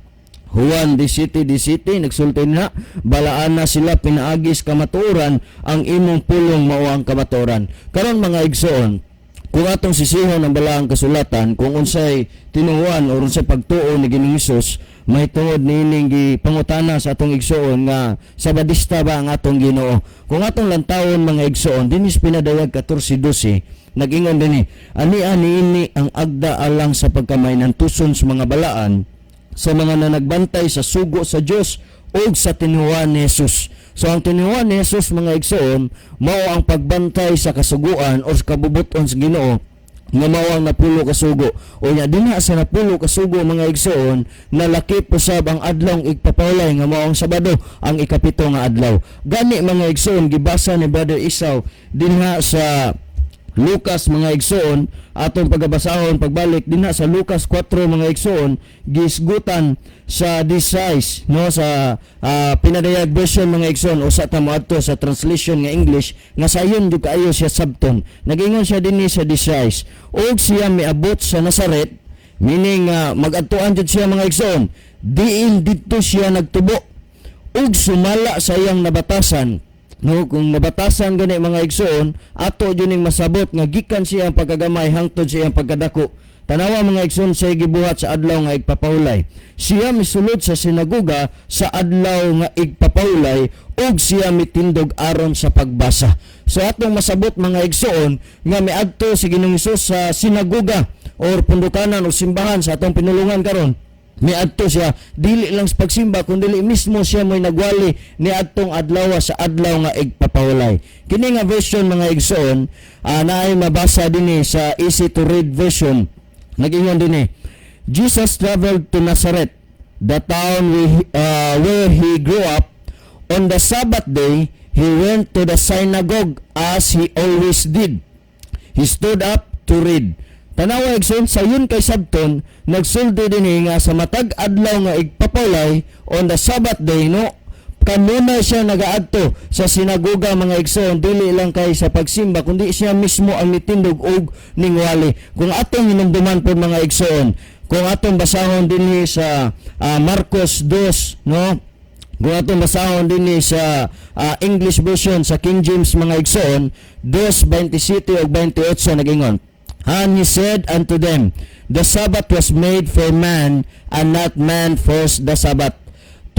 Juan 17:17, nagsulti na, "Balaan na sila pinaagis kamatuoran, ang imong pulong mao ang kamatuoran." Karon, mga igsoon, kung atong sisihon ang balaang kasulatan kung unsay tinuohan o unsay pagtuo ni Ginoong Hesus mahitungod niining gipangutana sa atong igsoon nga Sabadista ba ang atong Ginoo. Kung atong lantawon, mga igsoon, dinis Pinadayag 14:12, nagingon dinhi, "Ani ani ini ang agda alang sa pagkamahinantuson sa mga balaan, sa mga nanagbantay sa sugo sa Dios ug sa tinuohan ni Jesus." So ang tinuohan ni Jesus, mga igsoon, mao ang pagbantay sa kasuguan o sa kabubuton sa Ginoo nga mao ang 10 ka sugo. O nya dinha sa 10 ka sugo, mga igsoon, nalakip usab ang adlong igpapahulay nga mao ang Sabado, ang 7 nga adlaw. Gani, mga igsoon, gibasa ni Brother Isaw dinha sa Lucas, mga igsoon, atong pagabasahon pagbalik dinha sa Lucas 4, mga igsoon, gisgutan sa 16, no, sa Pinadayag version, mga igsoon, usa ta moadto sa translation nga English nga sayon jud kaayo siya sabton. Nagingon siya dinhi sa 16, "Og siya miabot sa Nazaret," meaning magadtuan jud siya, mga igsoon, "diin didto siya nagtubo, ug sumala sa iyang nabatasan," no? Kung nabatasan gani, mga igsoon, ato jud ning masabot nga gikan siya ang pagkagamay hangtod sa iyang pagkadako. Tanawa, mga igsoon, siya gibuhat sa adlaw nga igpapahulay. Siya misulod sa sinagoga sa adlaw nga igpapahulay ug siya mitindog aron sa pagbasa. So atong masabot, mga igsoon, nga miadto si Ginoong Hesus sa sinagoga or pundukanan o simbahan sa atong pinulungan karon. Miadto siya dili lang sa pagsimba kundi mismo siya mo'y nagwali niadtong adlaw sa adlaw nga igpapahulay. Kini nga version, mga igsoon, naay mabasa dinhi sa easy to read version. Nag-ingon dinhi, "Jesus traveled to Nazareth, the town where he grew up. On the Sabbath day, he went to the synagogue as he always did. He stood up to read." Tanawa, igsoon, sayon kay sabton, nagsulti dinhi nga sa matag adlaw nga igpapahulay, on the Sabbath day, no, kanunay siya nagaadto sa sinagoga, mga igsoon, dili lang kay sa pagsimba kundi siya mismo ang mitindog og ningwali. Kung atong hinumduman po, mga igsoon, kung atong basahon dinhi sa Marcos 2, no, kung atong basahon dinhi sa English version sa King James, mga igsoon, 2:27 ug 28, nagingon, "And he said unto them, 'The Sabbath was made for man, and not man for the Sabbath.'"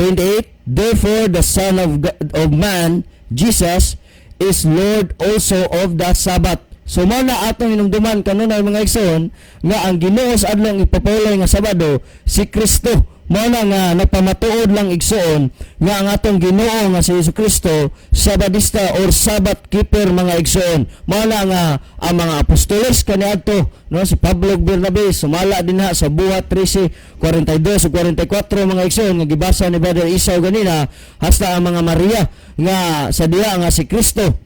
28. "Therefore the Son of Man, Jesus, is Lord also of the Sabbath." So mao na atong hinumduman kanunay, mga igsoon, nga ang Ginoo sa adlaw ipapahulay nga Sabado si Kristo. Mao na nga napamatuod lang, igsoon, nga ang atong Ginoo nga si Hesus Kristo Sabadista or Sabbath keeper, mga igsoon. Mao na nga ang mga apostoles kaniadto, no, si Pablo ug Bernabe, sumala dinha sa Buhat 13:42 ug 44, mga igsoon, nga gibasa ni Brother Isaw ganina, hasta ang mga Maria nga sa diha nga si Kristo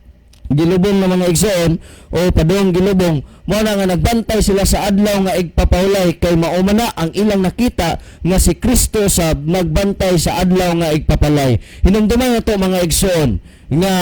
gilubong na, mga igsoon, o padung gilubong, mao na nga nagbantay sila sa adlaw nga igpapahulay kay mao man na ang ilang nakita nga si Kristo sa nagbantay sa adlaw nga igpapalay. Hinumduman nato, mga igsoon, nga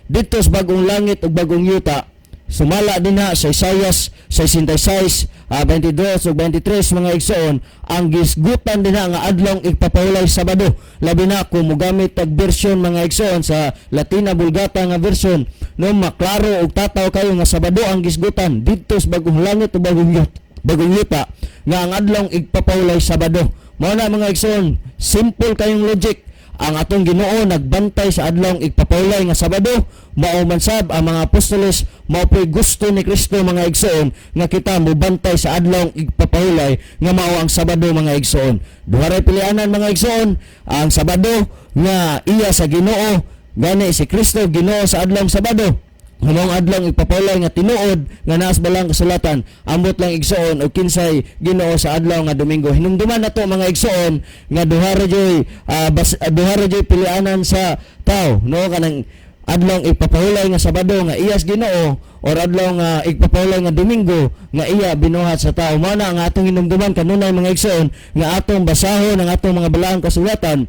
didto sa bagong langit ug bagong yuta, sumala dinha sa Isaias 66, 22 ug 23, mga igsoon, ang gisgutan dinha nga adlong igpapahulay Sabado. Labi na kung mogamit og version, mga igsoon, sa Latina Vulgata nga version, no, maklaro og tataw kayo nga Sabado ang gisgutan didto sa bagong langit ug bagong yuta nga ang adlong igpapahulay Sabado. Mao na, mga igsoon, simple kayong logic. Ang atong Ginoo nagbantay sa adlong igpapahulay nga Sabado, mao man sab ang mga apostoles, mao po'y gusto ni Kristo, mga igsoon, nga kita mobantay sa adlong igpapahulay nga mao ang Sabado, mga igsoon. Duha ray pilianan, mga igsoon, ang Sabado nga iya sa Ginoo, gani si Kristo Ginoo sa adlong Sabado. Maong adlong ipapahulay nga tinuod nga naas balang kasulatan. Ambot lang, igsoon, og kinsay Ginoo sa adlaw nga Domingo. Hinumduman nato, mga igsoon, nga duha ra juy pilianan sa tao, no, kanang adlong ipapahulay nga Sabado nga iyas Ginoo or adlaw nga igpapahulay nga Domingo nga iya binuhat sa tao. Mao na ang atong hinumduman kanunay, mga igsoon, nga atong basahon ang atong mga balaang kasulatan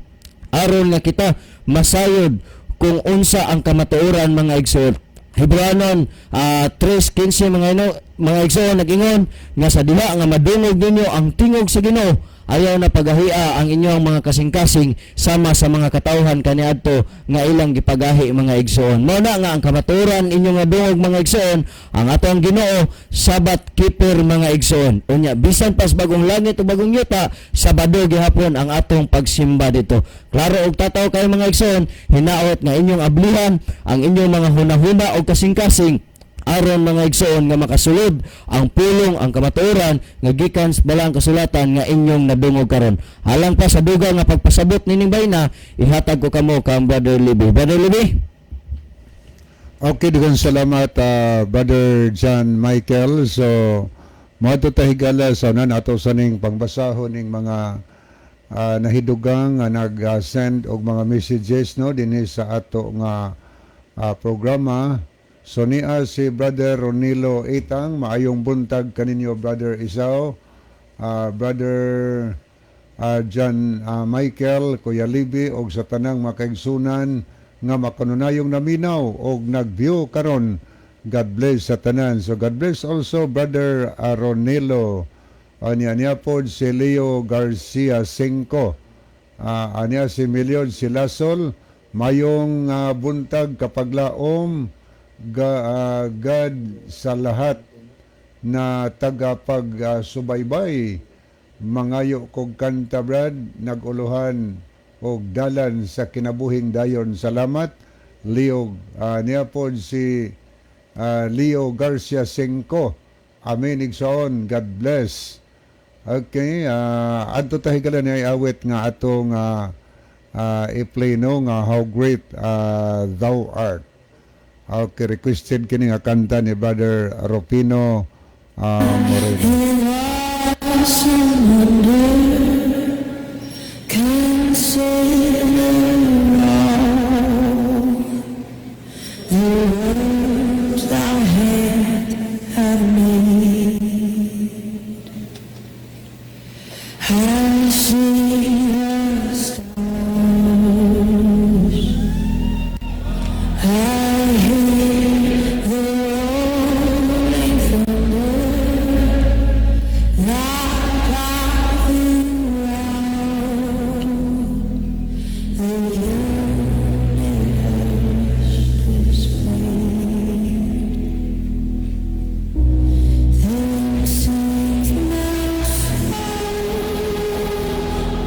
aron nga kita masayod kung unsa ang kamatuoran, mga igsoon. Hebreanon 3:15, mga igsoon, nag-ingon nga sa diha nga madungog ninyo ang tingog sa Ginoo, ayaw na pagahia ang inyong mga kasing-kasing sama sa mga katawhan kaniadto nga ilang gipagahi, mga igsoon. Mao na nga ang kamatuoran inyong nga dungog, mga igsoon, ang atong Ginoo Sabbath keeper, mga igsoon. Unya bisan pas bagong langit o bagong yuta, Sabado gihapon ang atong pagsimba dito. Klaro og tataw kayo, mga igsoon, hinaot nga inyong ablihan ang inyong mga hunahuna o kasing-kasing aron, mga igsoon, nga makasulod ang pulong, ang kamatuoran nga gikan sa balang kasulatan nga inyong nadungog karon. Alang pa sa dugang nga pagpasabot nining bayna, ihatag ko kamo kang Brother Libby. Brother Libby. Okay, daghang salamat, Brother John Michael. So, moadto ta, higala, sa unan ato sa ning pangbasahon ning mga nahidugang nga nag-send og mga messages, no, dinhi sa ato nga programa. So niya si Brother Ronilo Itang, maayong buntag kaninyo, Brother Isaw, Brother John Michael, Kuya Libi og sa tanang makaigsunan nga makanunayong naminaw og nag-view karon. God bless sa tanan. So God bless also Brother Ronilo. Anya niya pod si Leo Garcia Cinco. Anya si Milion Silasol, mayong buntag kapaglaom ga, God sa lahat. Na tagapag subaybay. Mangayo kog kanta, Brad, naguluhan og dalan sa kinabuhing dayon. Salamat, Leo. Niya pod si Leo Garcia Cinco. Amen, igsoon. God bless. Okay, adto ta, higala, niya awit nga atong i-play, no, nga "How Great Thou Art". Okay, requested kini nga kanta ni Brother Rufino Moreno. Awesome wonder, consider all the worlds thy hand have made. I see the stars, I hear the rolling thunder. Thy power throughout the universe displayed. Then sings my soul,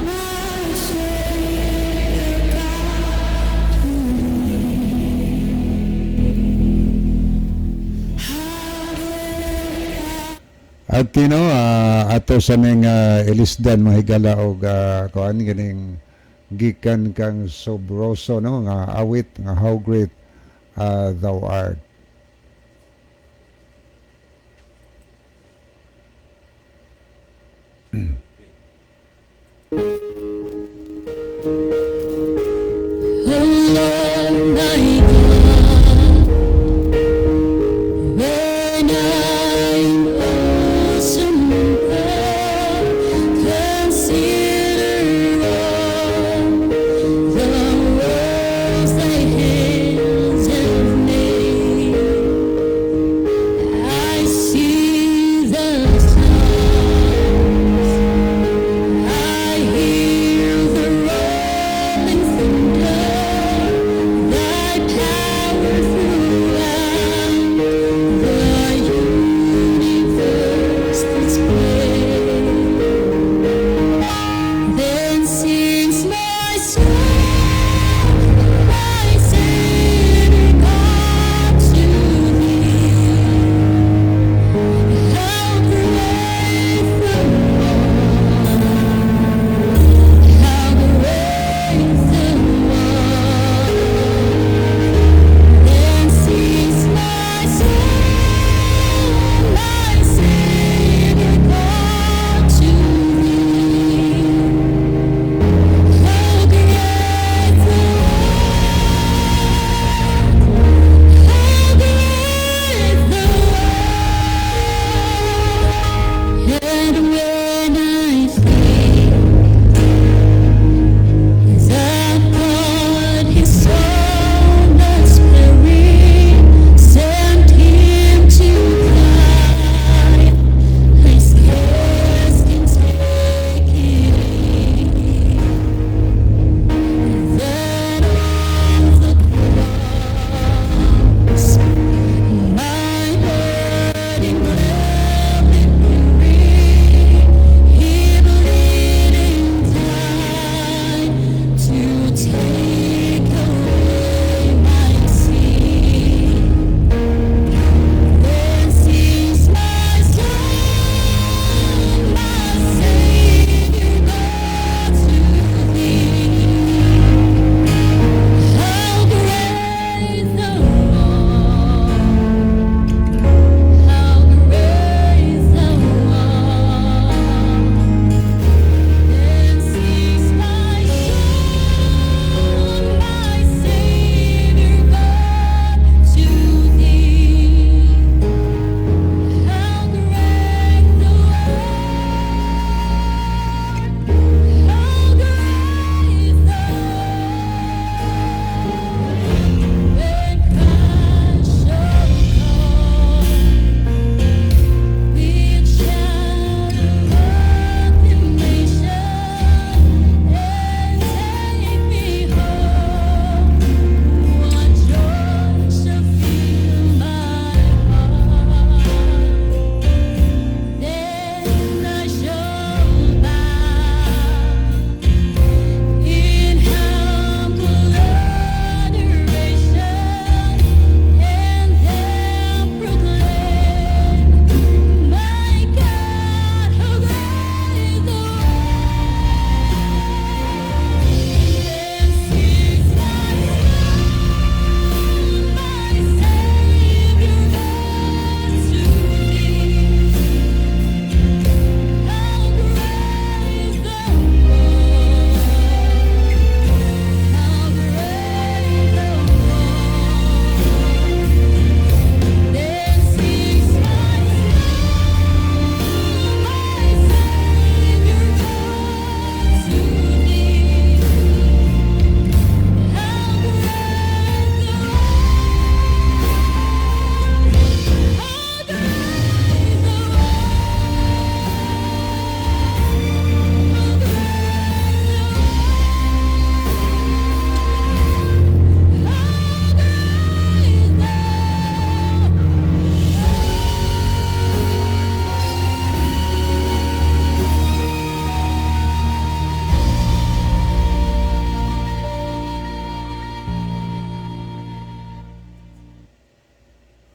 my Savior God to thee. How great At kino ato sa ning ilisdan, mga higala, og kuan ganing gikan kang Sobroso, no, nga awit nga "How Great Thou Art". O Lord my God, when I in awesome prayer consider all the worlds thy hands have made.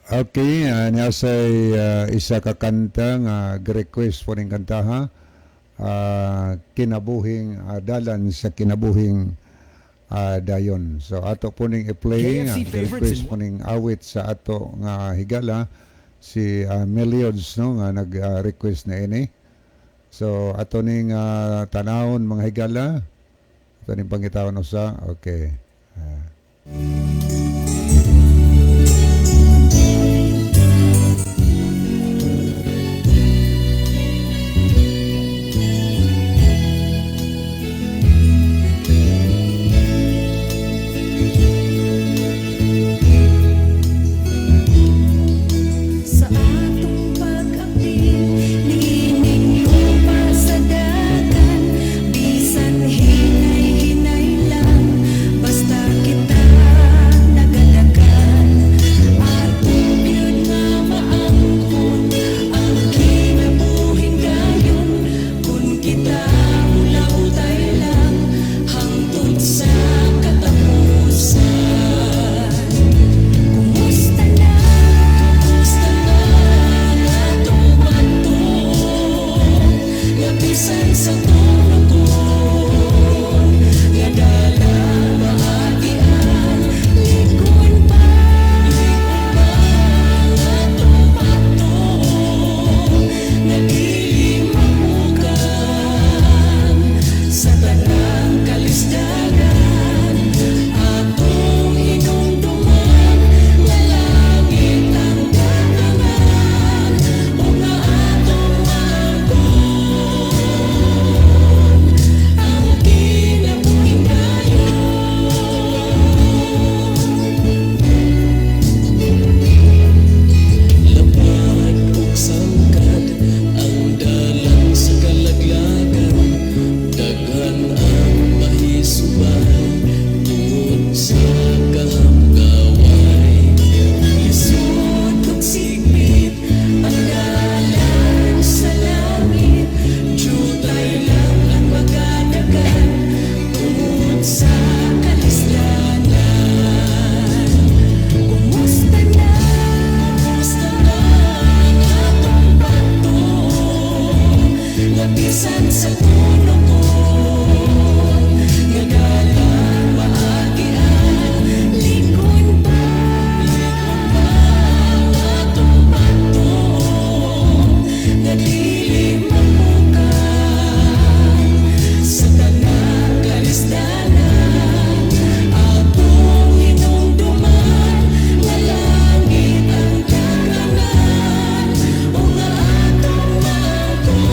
Okay, niya say isa ka kanta nga request po ning kantaha, kinabuhing dalan sa kinabuhing dayon. So ato po ning i-play KFC ang favorites request in po ning awit sa ato nga higala si Meliods, no, nga nag-request na ini. So ato ning tanawon, mga higala. Ato ning pangitawon usa. Okay. Sa atong pag-apil, niining lupa sa dagan, bisan hinay-hinay lang, basta kita nagalakan. Atong gyud nga maangkon ang kinabuhing dayon, kun kita mulabutay lang hangtod sa katapusan. Kumusta na? Kumusta na ang atong pagtuo? Nga bisan sa tunokon, nga dalan maagian. Lig-on ba? Lig-on ba ang atong pagtuo? Nga dili mapukan sa tanang kalisdanan. Atong hinumduman nga langit ang datangan ug nga atong maangkon ang kinabuhing dayon. Lapad ug sangkad ang dalan sa kalaglagan. Daghan ang mahisubay tungod sa kahamgaway. Lisod ug sigpit ang dalan sa langit. Jutay lang ang magadagan tungod sa kalisdanan. Kumusta na? Kumusta na ang atong pagtuo? Nga bisan sa tunokon, nga dalan maagian. Lig-on ba? Lig-on ba ang atong pagtuo? Nga dili mapukan sa tanang kalisdanan. Atong hinumduman nga langit ang datangan ug nga atong maangkon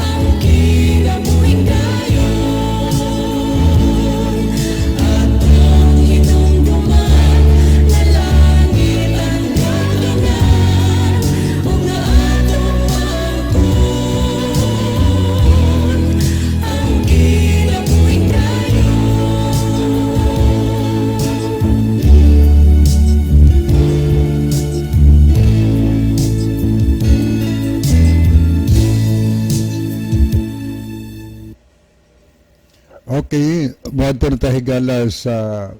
ang kinabuhing dayon. Atong hinumduman nga langit ang datangan ug nga atong maangkon ang kinabuhing dayon. Okay, moadto na ta, higala, sa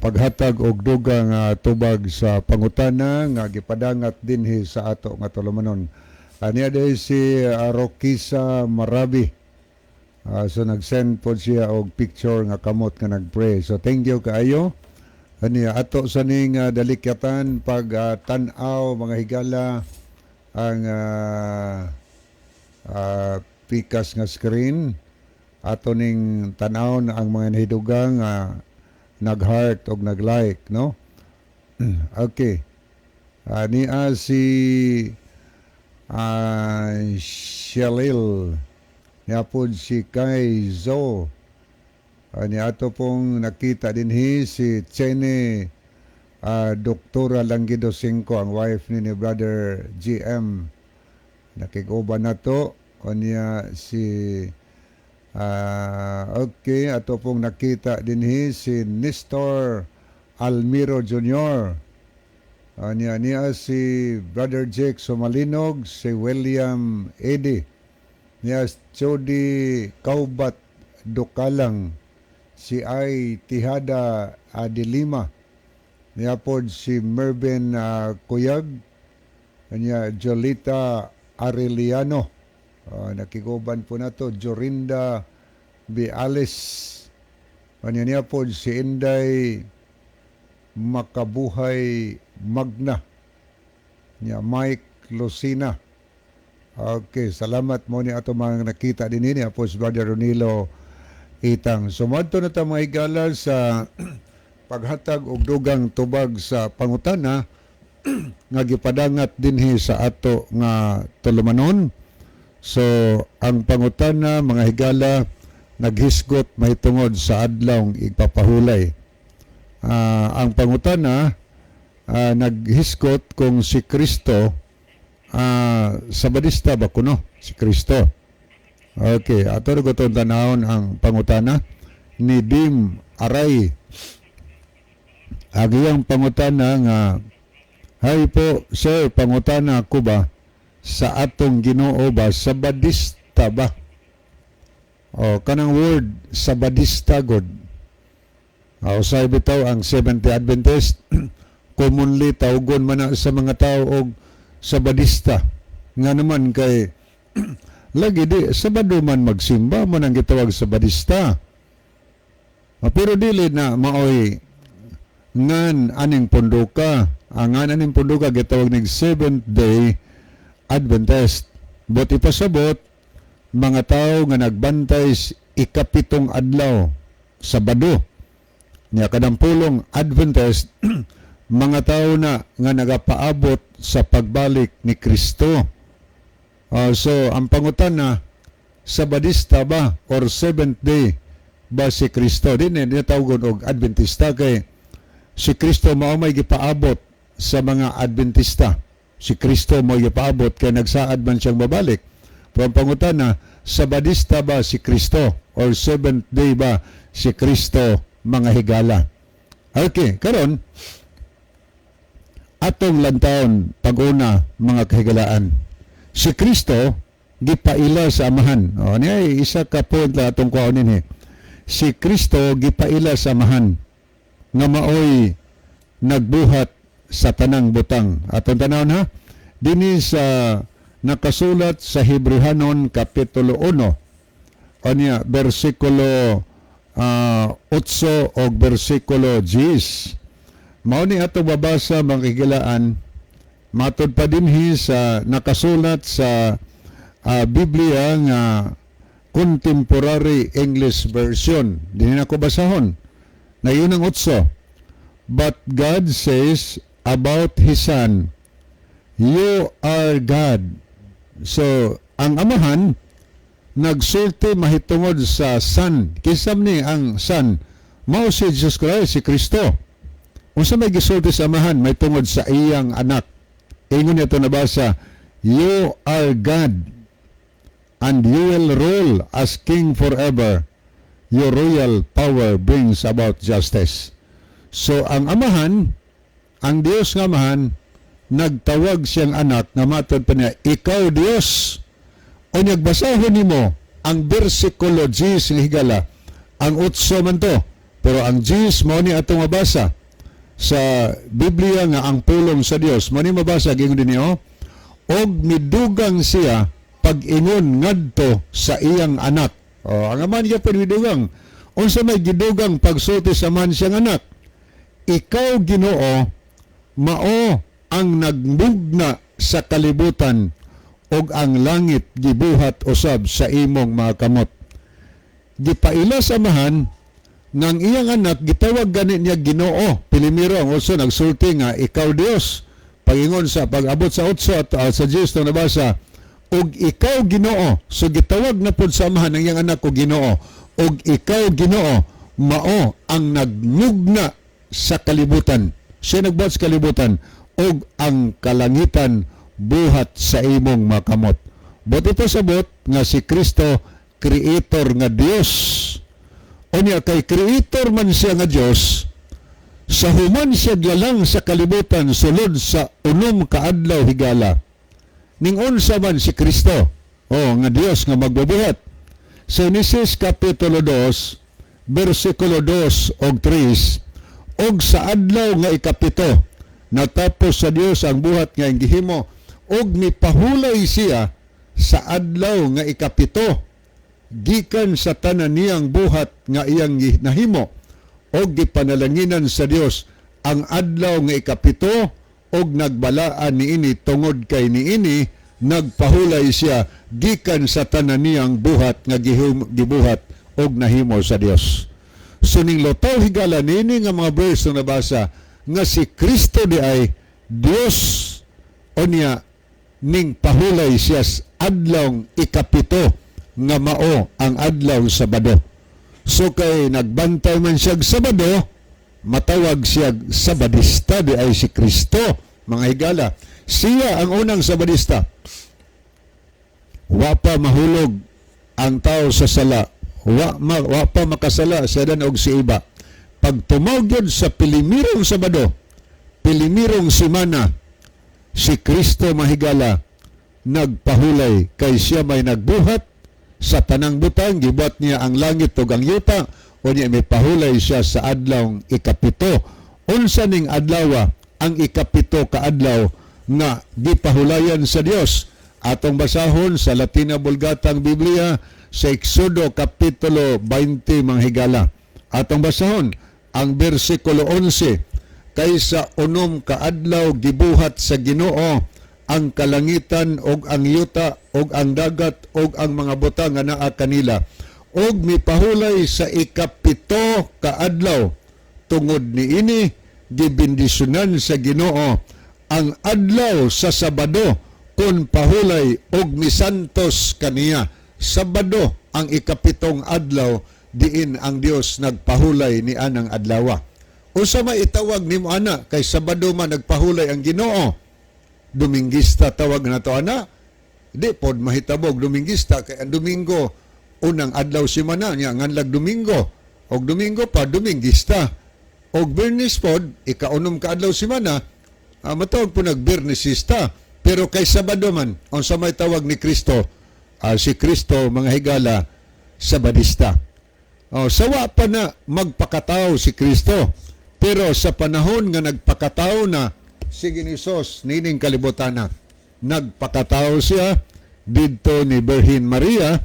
paghatag og dugang nga tubag sa pangutana nga gipadangat dinhi sa ato nga tulumanon. Aniya diay si Rokisa Marabi. So nag-send po siya og picture nga kamot nga nag-pray. So thank you kaayo. Aniya ato sa ning dalikyatan pag tan-aw, mga higala, ang pikas nga screen. Ato ning tan-awon ang mga nahidugang nag-heart og nag-like, no? Okay. Niya si Shalil, niya pod si Kai Zo. Niya ato pong nakita dinhi si Chene Doktora Langido Cinco, ang wife ni Brother GM, nakig-uban na to. O niya si okay, ato pong nakita dinhi si Nestor Almiro Jr. Niya niya si Brother Jake Somalinog, si William Eddy. Niya si Chody Kaubat Dukalang, si Ay Tihada Adilima. Niya pod si Mervin Kuyag, kanya Jolita Arellano. Nakiguban po nato Jorinda Biales. Kanya niya po si Inday Makabuhay Magna. Niya Mike Lucina. Okay, salamat mo ni ato mga nakita din niya po si Brother Ronilo Itang. So moadto na ta, mga higala, sa paghatag og dugang tubag sa pangutana nga gipadangat dinhi sa ato nga tulumanon. So ang pangutana, mga higala, naghisgot mahitungod sa adlawng igpapahulay. Ang pangutana naghisgot kung si Kristo Sabadista ba kuno si Kristo. Okay, ato ra gutong tanawon ang pangutana ni Dim Aray. Ang iyang pangutana nga, "Hi po, sir, pangutana ko ba sa atong Ginoo ba Sabadista ba?" O kanang word Sabadista god. O usay bitaw ang Seventh-day Adventist, commonly tawgon man na sa mga tao og Sabadista. Nga naman kay lagi di Sabado man magsimba mo nang gitawag Sabadista. Pero dili na maoy ngan aning punduka. Ang ngan aning punduka gitawag nig Seventh Day Adventist. But ipasabot mga tao nga nagbantay sa ikapitong adlaw, Sabado. Nya kanang pulong Adventist, mga tao na nga nagapaabot sa pagbalik ni Kristo. So ang pangutana, Sabadista ba or Seventh Day ba si Kristo? Di ni tawgon og Adventista kay si Kristo mao may gipaabot sa mga Adventista. Si Kristo mo gipaabot kay nagsaad man siyang babalik. Pero ang pangutana, Sabadista ba si Kristo or Seventh Day ba si Kristo, mga higala? Okay, karon atong lantawon pag-una, mga kahigalaan. Si Kristo gipaila sa Amahan. O, niya isa ka point lang atong kuhaon dinhi. Si Kristo gipaila sa Amahan nga maoy nagbuhat sa tanang butang. Atong tanawon ha. Dinhi sa nakasulat sa Hebrehanon kapitulo 1. Anya bersikulo 8 o bersikulo 10. Mao ni ato babasa, mga kahigalaan, matod pa dinhi sa nakasulat sa Biblia nga Contemporary English Version. Dinhi nako basahon. Na yun ang 8. "But God says about His Son, 'You are God.'" So, ang Amahan nagsulti mahitungod sa Son. Kinsa ni ang Son? Mao si Jesus Christ, si Kristo. Unsa may gisulti sa Amahan mahitungod sa iyang anak? Ingon niya ito nabasa, "You are God, and you will rule as king forever. Your royal power brings about justice." So ang Amahan, ang Dios nga Amahan, nagtawag siyang anak nga matod pa niya, "Ikaw Dios." O nagbasahon nimo ang bersikulo 10 nga higala, ang 8 man to. Pero ang 10 mao ni atong mabasa sa Biblia nga ang pulong sa Dios. Mao ni mabasa gingon dinhi oh. "Og midugang siya pag-ingon ngadto sa iyang anak." Oh, ang Amahan gyapon midugang. Unsa may gidugang pagsulti sa man siyang anak? "Ikaw, Ginoo, mao ang nagmugna sa kalibutan ug ang langit gibuhat usab sa imong mga kamot." Gipaila sa Amahan nang iyang anak gitawag gani niya Ginoo. Pilimiro ang 8 nagsulti nga "Ikaw Dios." Pagingon sa pag-abot sa 8 at sa Diyos na nabasa, "Ug ikaw Ginoo." So gitawag na pud sa Amahan ang iyang anak og Ginoo. "Og ikaw, Ginoo, mao ang nagmugna sa kalibutan." Siya nagbuhat sa kalibutan ug ang kalangitan buhat sa imong makamot. But ito sabot nga si Kristo creator nga Dios. Unya kay creator man siya nga Dios, sa human siya glalang sa kalibutan sulod sa 6 ka adlaw, higala. Ning unsa man si Kristo? O nga Dios nga magbubuhat. Sa Genesis kapitulo 2 bersikulo 2 og 3. Og sa adlaw nga 7, natapos sa Dios ang buhat nga iyang gihimo, og mipahulay siya sa adlaw nga 7 gikan sa tanan niyang buhat nga iyang nahimo, og gipanalanginan sa Dios ang adlaw nga 7 og nagbalaan niini, tungod kay niini nagpahulay siya gikan sa tanan niyang buhat nga gibuhat og nahimo sa Dios. So ning lutaw, higala, nini nga mga verse nga nabasa nga si Kristo di ay Dios, unya ning pahulay siya sa adlaw 7 nga mao ang adlaw Sabado. So kay nagbantay man siya Sabado, matawag siya Sabadista di ay si Kristo, mga higala. Siya ang unang Sabadista. Wa pa mahulog ang tao sa sala. Wa pa makasala si Adan og si Eva. Pag tumawag yun sa pilimirong Sabado, pilimirong simana, si Kristo, mahigala, nagpahulay kay siya may nagbuhat sa tanang butang, gibuhat niya ang langit ug ang yuta, unya may pahulay siya sa adlaw 7. Unsa ning adlaw ang 7 ka adlaw nga gipahulayan sa Dios? Atong basahon sa Latina Vulgata ang Biblia sa Exodo kapitulo 20, mga higala. Atong basahon ang bersikulo 11: "Kay sa 6 ka adlaw gibuhat sa Ginoo ang kalangitan ug ang yuta ug ang dagat ug ang mga butang nga naa kanila, ug mipahulay sa 7 ka adlaw. Tungod niini gibendisyonan sa Ginoo ang adlaw sa Sabado kun pahulay ug misantos kaniya." Sabado ang 7 adlaw diin ang Dios nagpahulay ni anang adlawa. Unsa may itawag nimo ana kay Sabado man nagpahulay ang Ginoo? Domingista tawag na to ana? Di pod mahitabog Domingista kay ang Domingo unang adlaw semana niya, nganlag Domingo og Domingo pa, Domingista. Og Biyernes pod, 6 ka adlaw semana, matawag po nag Biyernesista. Pero kay Sabado man, unsa may tawag ni Kristo? Si Kristo, mga higala, Sabadista. Oh, sawa pa na magpakatao si Kristo. Pero sa panahon nga nagpakatao na si Ginisos nining kalibutan na, nagpakatao siya didto ni Birhen Maria.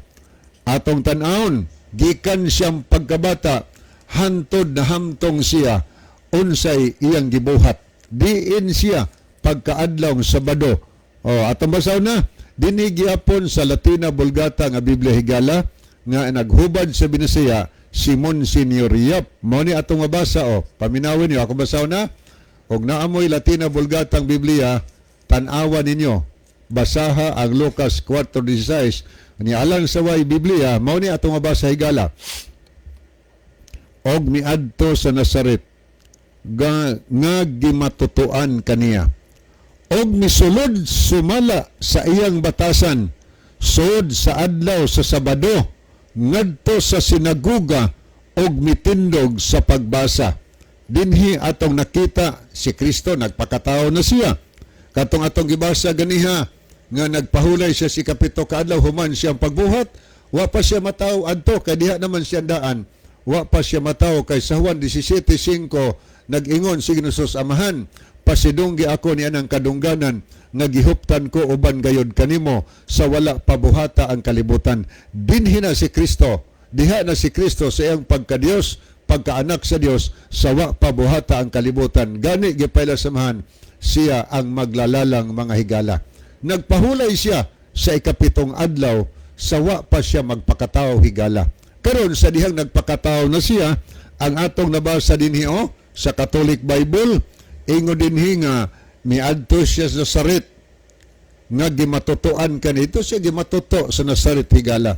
Atong tan-awon gikan siyang pagkabata hantod na hamtong siya, unsay iyang gibuhat diin siya pagkaadlaw Sabado. O, atong basahon na dinhi gihapon sa Latina Vulgata nga Biblia, higala, nga naghubad sa Binisaya si Monsignor Yap. Mao ni atong mabasa o. Paminawin niyo ako, basahon na. Og naamoy Latina Vulgata ang Biblia, tan-awa ninyo. Basaha ang Lucas 4:16. Ni alang sa way Biblia, mao ni atong mabasa, higala. "Og miadto sa Nazaret nga gimatutuan kaniya. Og misulod sumala sa iyang batasan, sud sa adlaw sa Sabado, ngadto sa sinagoga og mitindog sa pagbasa." Dinhi atong nakita si Kristo nagpakatao na siya. Katong atong gibasa ganiha nga nagpahulay siya si 7 ka adlaw human siyang pagbuhat, wa pa siya mataw adto kay diha naman siya daan. Wa pa siya mataw kay sa Juan 17:5 nag-ingon si Ginoo: "Amahan, pasidunggi ako ni anang kadungganan nga gihuptan ko uban gayod kanimo sa wala pa buhata ang kalibutan." Dinhi na si Kristo. Diha na si Kristo sa iyang pagkadiyos, pagkaanak sa Dios sa wa pa buhata ang kalibutan. Gani gipaila samahan siya ang maglalalang, mga higala. Nagpahulay siya sa 7 adlaw sa wa pa siya magpakatao, higala. Karon sa dihang nagpakatao na siya, ang atong nabasa dinhi oh, sa Catholic Bible, ingon dinhi nga miadto siya sa Nazaret nga gimatutuan kanito siya, gimatuto sa Nazaret, higala.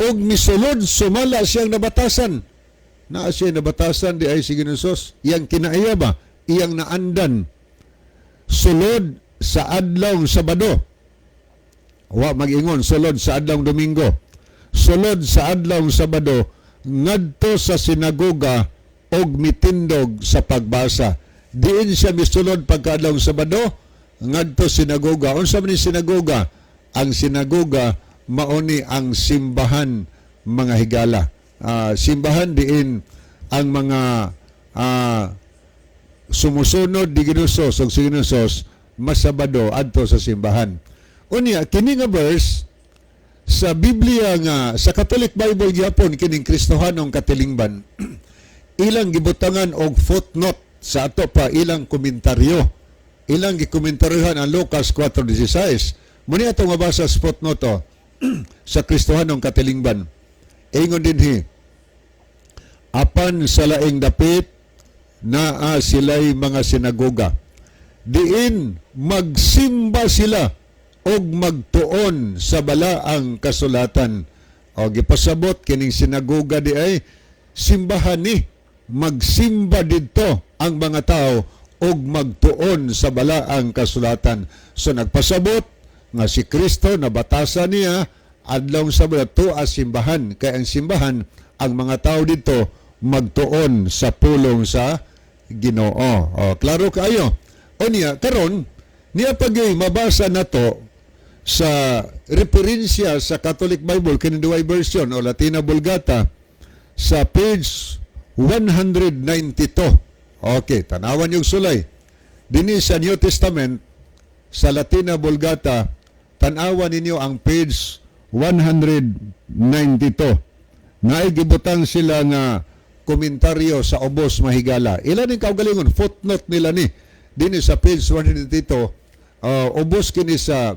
Og misulod sumala siyang nabatasan. Naa siya nabatasan di ay si Ginosos. Iyang kinaiya ba? Iyang naandan. Sulod sa adlaw Sabado. Wa mag-ingon sulod sa adlaw Domingo. Sulod sa adlaw Sabado ngadto sa sinagoga og mitindog sa pagbasa. Diin siya misulod pagkaadlaw Sabado ngadto sinagoga. Unsa man ni sinagoga? Ang sinagoga mao ni ang simbahan, mga higala. Simbahan diin ang mga Sumusunod ni Ginoong Hesus ug si Ginoong Hesus masabado adto sa simbahan. Unya kini nga verse sa Biblia nga sa Catholic Bible gyapon, kining Kristohanong katilingban, ilang gibutangan og footnote sa ato pa ilang komentaryo. Ilang gikomentaryohan ang Lucas 4:16. Muni atong mabasa sa footnote, oh, sa Kristohanong katilingban. Ingon dinhi, "Apan sa laing dapit naa sila'y mga sinagoga diin magsimba sila og magtuon sa balaang kasulatan." O gipasabot kining sinagoga di ay simbahan ni magsimba didto ang mga tao og magtuon sa balaang kasulatan. So nagpasabot nga si Kristo nabatasan niya adlaw sa tuo simbahan, kay ang simbahan ang mga tao dito magtuon sa pulong sa Ginoo. O, klaro kaayo. O niya karon niya pagay mabasa nato sa referensya sa Catholic Bible kini duay version o Latina Vulgata sa page 192. Okay, tanawan yung sulay. Dinhi sa New Testament sa Latina Vulgata, tanawan ninyo ang page 192. Naigibutang sila nga komentaryo sa ubos, mahigala. Ilan yung kaugalingon? Footnote nila ni. Dinhi sa page 192, ubos kini sa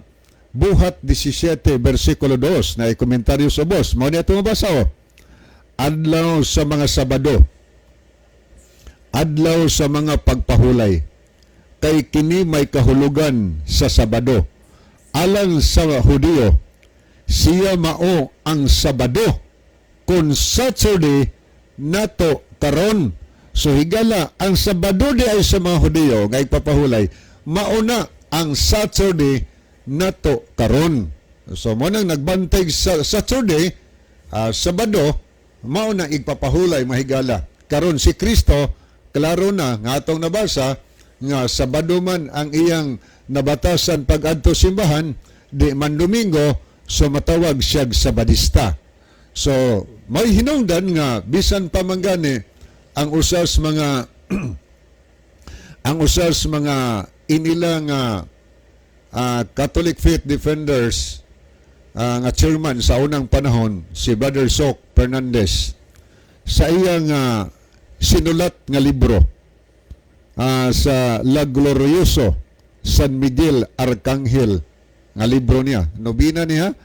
Buhat 17, versikulo 2, na komentaryo sa ubos. Mao niya ito mabasa, oh. "Adlaw sa mga Sabado. Adlaw sa mga pagpahulay. Kay kini may kahulugan sa Sabado. Alang sa Hudiyo, siya mao ang Sabado kung Saturday nato karon." So higala, ang Sabado di ay sa mga Hudiyo nga ipapahulay, mauna ang Saturday nato karon. So mo nang nagbantay sa Saturday, Sabado, mao na igpapahulay, mahigala. Karon si Kristo, klaro na nga atong nabasa nga Sabado man ang iyang nabatasan pag-adto simbahan, di man Domingo, so matawag siyag Sabadista. So, may hinungdan nga bisan pa man gani ang usas mga inila nga Catholic Faith Defenders nga chairman sa unang panahon, si Brother Sok Fernandez, sa iyang sinulat nga libro sa La Glorioso San Miguel Arcangel nga libro niya, nobina niya,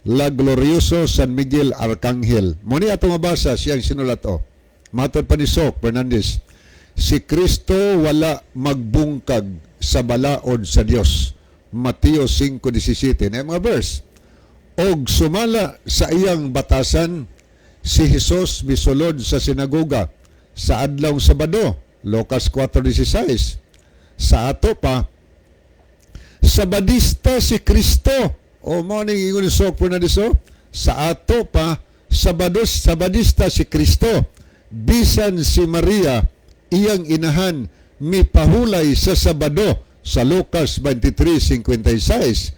La Glorioso San Miguel Arcangel. Mo ni ato mabasa siyang sinulat o. Matod pa ni Sok Fernandez, si Kristo wala magbungkag sa balaod sa Dios. Mateo 5:17 na mga verse. Og sumala sa iyang batasan, si Jesus misulod sa sinagoga sa adlaw Sabado, Lucas 4:16. Sa ato pa, Sabadista si Kristo. O mo ning ingon ni Sok Fernandez, oh. Sa ato pa, Sabado, Sabadista si Kristo. Bisan si Maria, iyang inahan, mipahulay sa Sabado sa Lucas 23:56.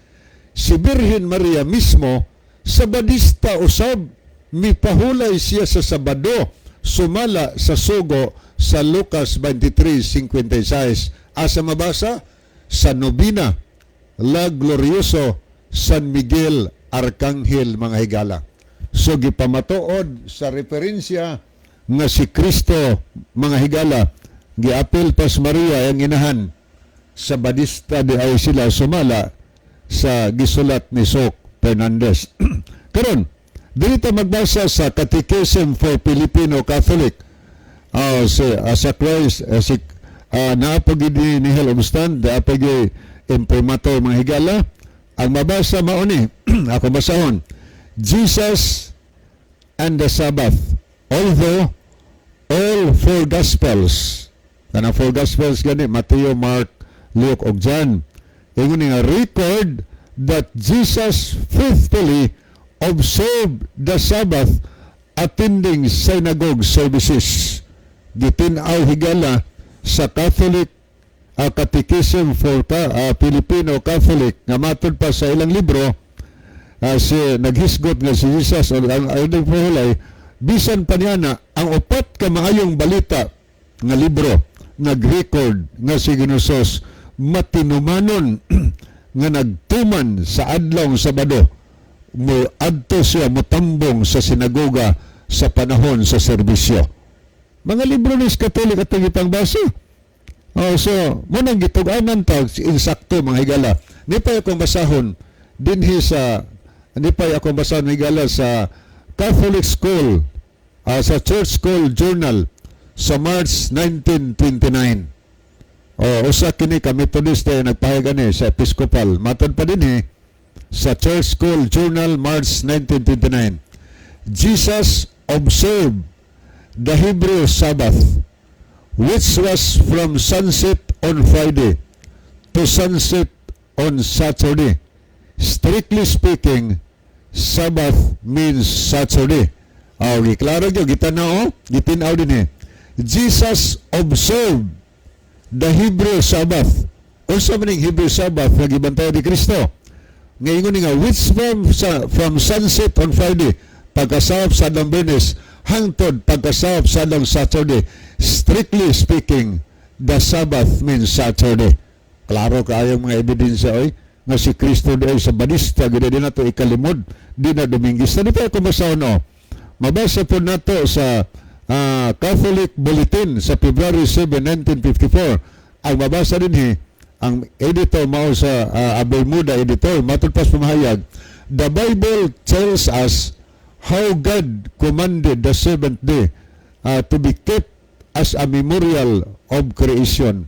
Si Birhen Maria mismo, Sabadista usab, mipahulay siya sa Sabado, sumala sa sugo sa Lucas 23:56. Asa mabasa? Sa nobina, La Glorioso San Miguel Arcangel, mga higala. So gipamatuod sa referensya nga si Kristo, mga higala, giapil pas Maria ang inahan, Sabadista di ay sila sumala sa gisulat ni Sok Fernandez. Karon, dito magbasa sa Catechism for Filipino Catholic. Si sa Christ si naa pa gid ni Nihil Obstant, naa pa gid imprimatur, mga higala. Ang mabasa mao ni, ako basahon. Jesus and the Sabbath. Although all four Gospels, kanang four Gospels gani, Matthew, Mark, Luke ug John, ingon nga record that Jesus faithfully observed the Sabbath, attending synagogue services. Gitin-aw, higala, sa Catholic Catechism for Filipino Catholic nga matod pa sa ilang libro, si naghisgot nga si Jesus o ang ang pahulay bisan pa niya na ang upat ka maayong balita nga libro. nag-record nga si Ginoong Hesus matinumanon nga nagtuman sa adlawng Sabado, mo adto siya motambong sa sinagoga sa panahon sa serbisyo. Mga libro ni Katolik at gipangbasa. Oh, so, mao nang gitug-anan ta insakto, mga higala. Ni pa akong basahon, mga higala, sa Catholic School, sa Church School Journal sa March 1929. Oh, usa kini ka Methodist ay nagpahayag ani sa Episcopal. Matod pa dinhi sa Church School Journal, March 1929. Jesus observed the Hebrew Sabbath, which was from sunset on Friday to sunset on Saturday. Strictly speaking, Sabbath means Saturday. Oh, giklaro gyud gitanaw, oh, gitinaw dinhi. Jesus observed the Hebrew Sabbath. Unsa man ning Hebrew Sabbath nga gibantayan ni Kristo? Ngayon nga which from sunset on Friday, pagkasawop sa adlawng Biyernes, hangtod pagkasawop sa adlawng Saturday. Strictly speaking, the Sabbath means Saturday. Klaro kaayo mga ebidensya oy nga si Kristo di ay Sabadista gid, di nato ikalimod, di na Dominguista. Di pa ako basahon, no. Mabasa po nato sa Catholic Bulletin sa February 7, 1954. Ang mabasa dinhi, ang editor mao sa Bermuda editor. Matod pas pamahayag, "The Bible tells us how God commanded the seventh day to be kept as a memorial of creation."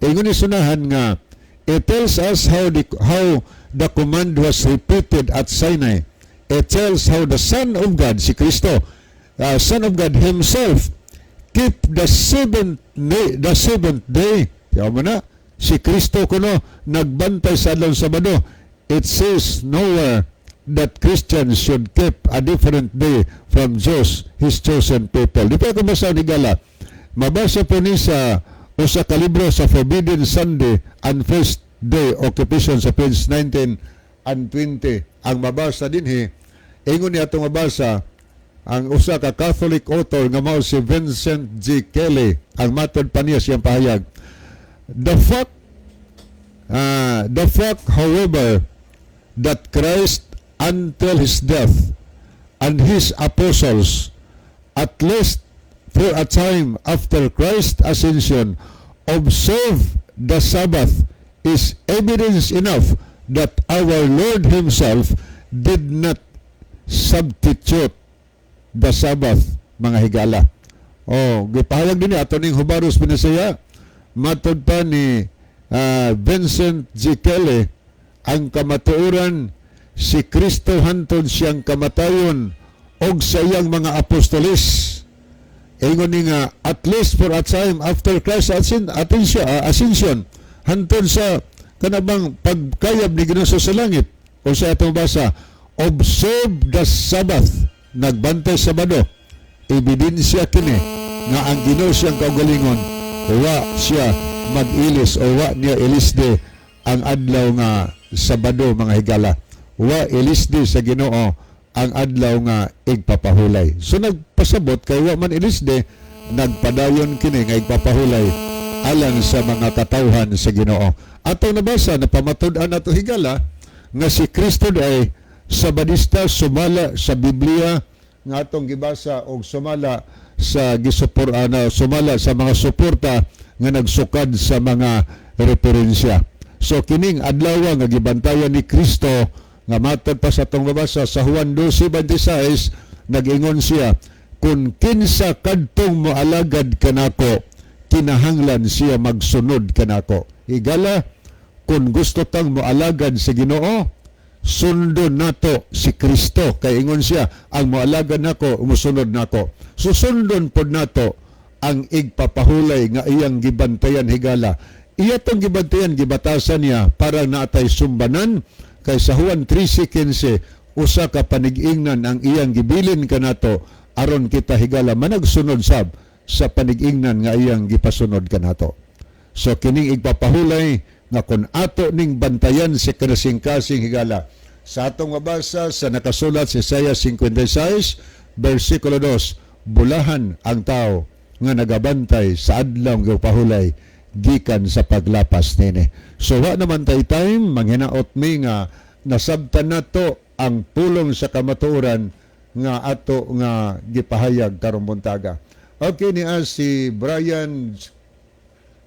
Ingon ni sunahan nga it tells us how the command was repeated at Sinai. It tells how the Son of God, si Kristo, Son of God himself keep the seventh day. Tiyaw mo na, si Kristo kuno nagbantay sa adlaw Sabado. It says nowhere that Christians should keep a different day from Jews, his chosen people. Di pa ako basa ni Gala. Mabasa po ni sa usa ka libro sa Forbidden Sunday and First Day Occupation sa page 19 and 20. Ang mabasa dinhi, ingon niya atong mabasa, ang usa ka Catholic author nga mao si Vincent G. Kelly, ang matod pa niya siyang pahayag, "The fact, however, that Christ until his death and his apostles, at least for a time after Christ's ascension, observe the Sabbath is evidence enough that our Lord himself did not substitute the Sabbath," mga higala. Oh, gipahayag din ni ato ning Hubaros Pinasaya. Matod pa ni Vincent G. Kelly, ang kamatuoran, si Kristo hantod siyang kamatayon og sa iyang mga apostoles, ingon ni nga at least for a time after Christ's ascension, hantod sa kanabang pagkayab ni Ginoo sa langit o sa atong basa, observe the Sabbath, nagbantay Sabado. Ebidensya kini nga ang Ginoo siyang kaugalingon wa siya mag-ilis o wa niya ilisde ang adlaw nga Sabado, mga higala. Wa ilisde sa Ginoo ang adlaw nga igpapahulay. So nagpasabot kay wa man ilisde, nagpadayon kini nga igpapahulay alang sa mga katawhan sa Ginoo. Atong nabasa na pamatud-an nato, higala, nga si Kristo ay Sabadista sumala sa Biblia nga atong gibasa og sumala sa gisupor na sumala sa mga suporta nga nagsukad sa mga referensya. So kining adlaw nga gibantayan ni Kristo nga matod pa sa atong mabasa sa Juan 12:26, nag-ingon siya, "Kung kinsa kadtong moalagad kanako, kinahanglan siya magsunod kanako." Higala, kung gusto tang moalagad sa Ginoo, sundon nato si Kristo kay ingon siya, "Ang moalagad nako, musunod nako." So sundon pod nato ang igpapahulay nga iyang gibantayan, higala. Iya tong gibantayan, gibatasan niya para naatay sumbanan kay sa Juan 3:15 usa ka panig-ingnan ang iyang gibilin kanato aron kita, higala, managsunod sab sa panig-ingnan nga iyang gipasunod kanato. So kining igpapahulay nga kung ato ning bantayan si kasing-kasing, higala, sa atong mabasa sa nakasulat sa Isaiah 56 versikulo 2, bulahan ang tao nga nagabantay sa adlaw nga pahulay gikan sa paglapas nini. So wa naman tay time, manghinaot mi nga nasabtan nato ang pulong sa kamatuoran nga ato nga gipahayag karong buntaga. Okay, niya si Brian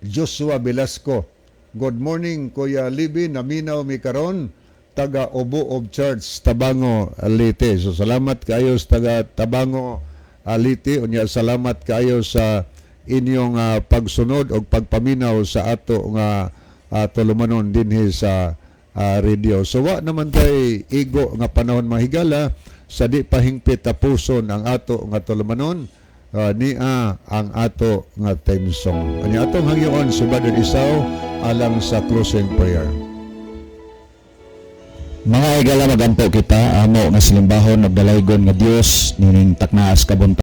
Joshua Velasco. "Good morning, Kuya Libby, naminaw mi karon, taga Obo of Church, Tabango, Leyte." So salamat kayo sa taga Tabango, Leyte. Unya salamat kayo sa inyong pagsunod o pagpaminaw sa ato nga tulumanon dinhi sa radio. So wa naman tay igo nga panahon, mga higala, sa di pahingpit tapuson ang ato nga tulumanon, nia ang ato nga theme song. Ani atong hangyoon si Brother Isaw alang sa closing prayer. Mga higala, magampo kita. Amo nga salimbahon ug dalaygon nga Dios, nining taknaas kabuntag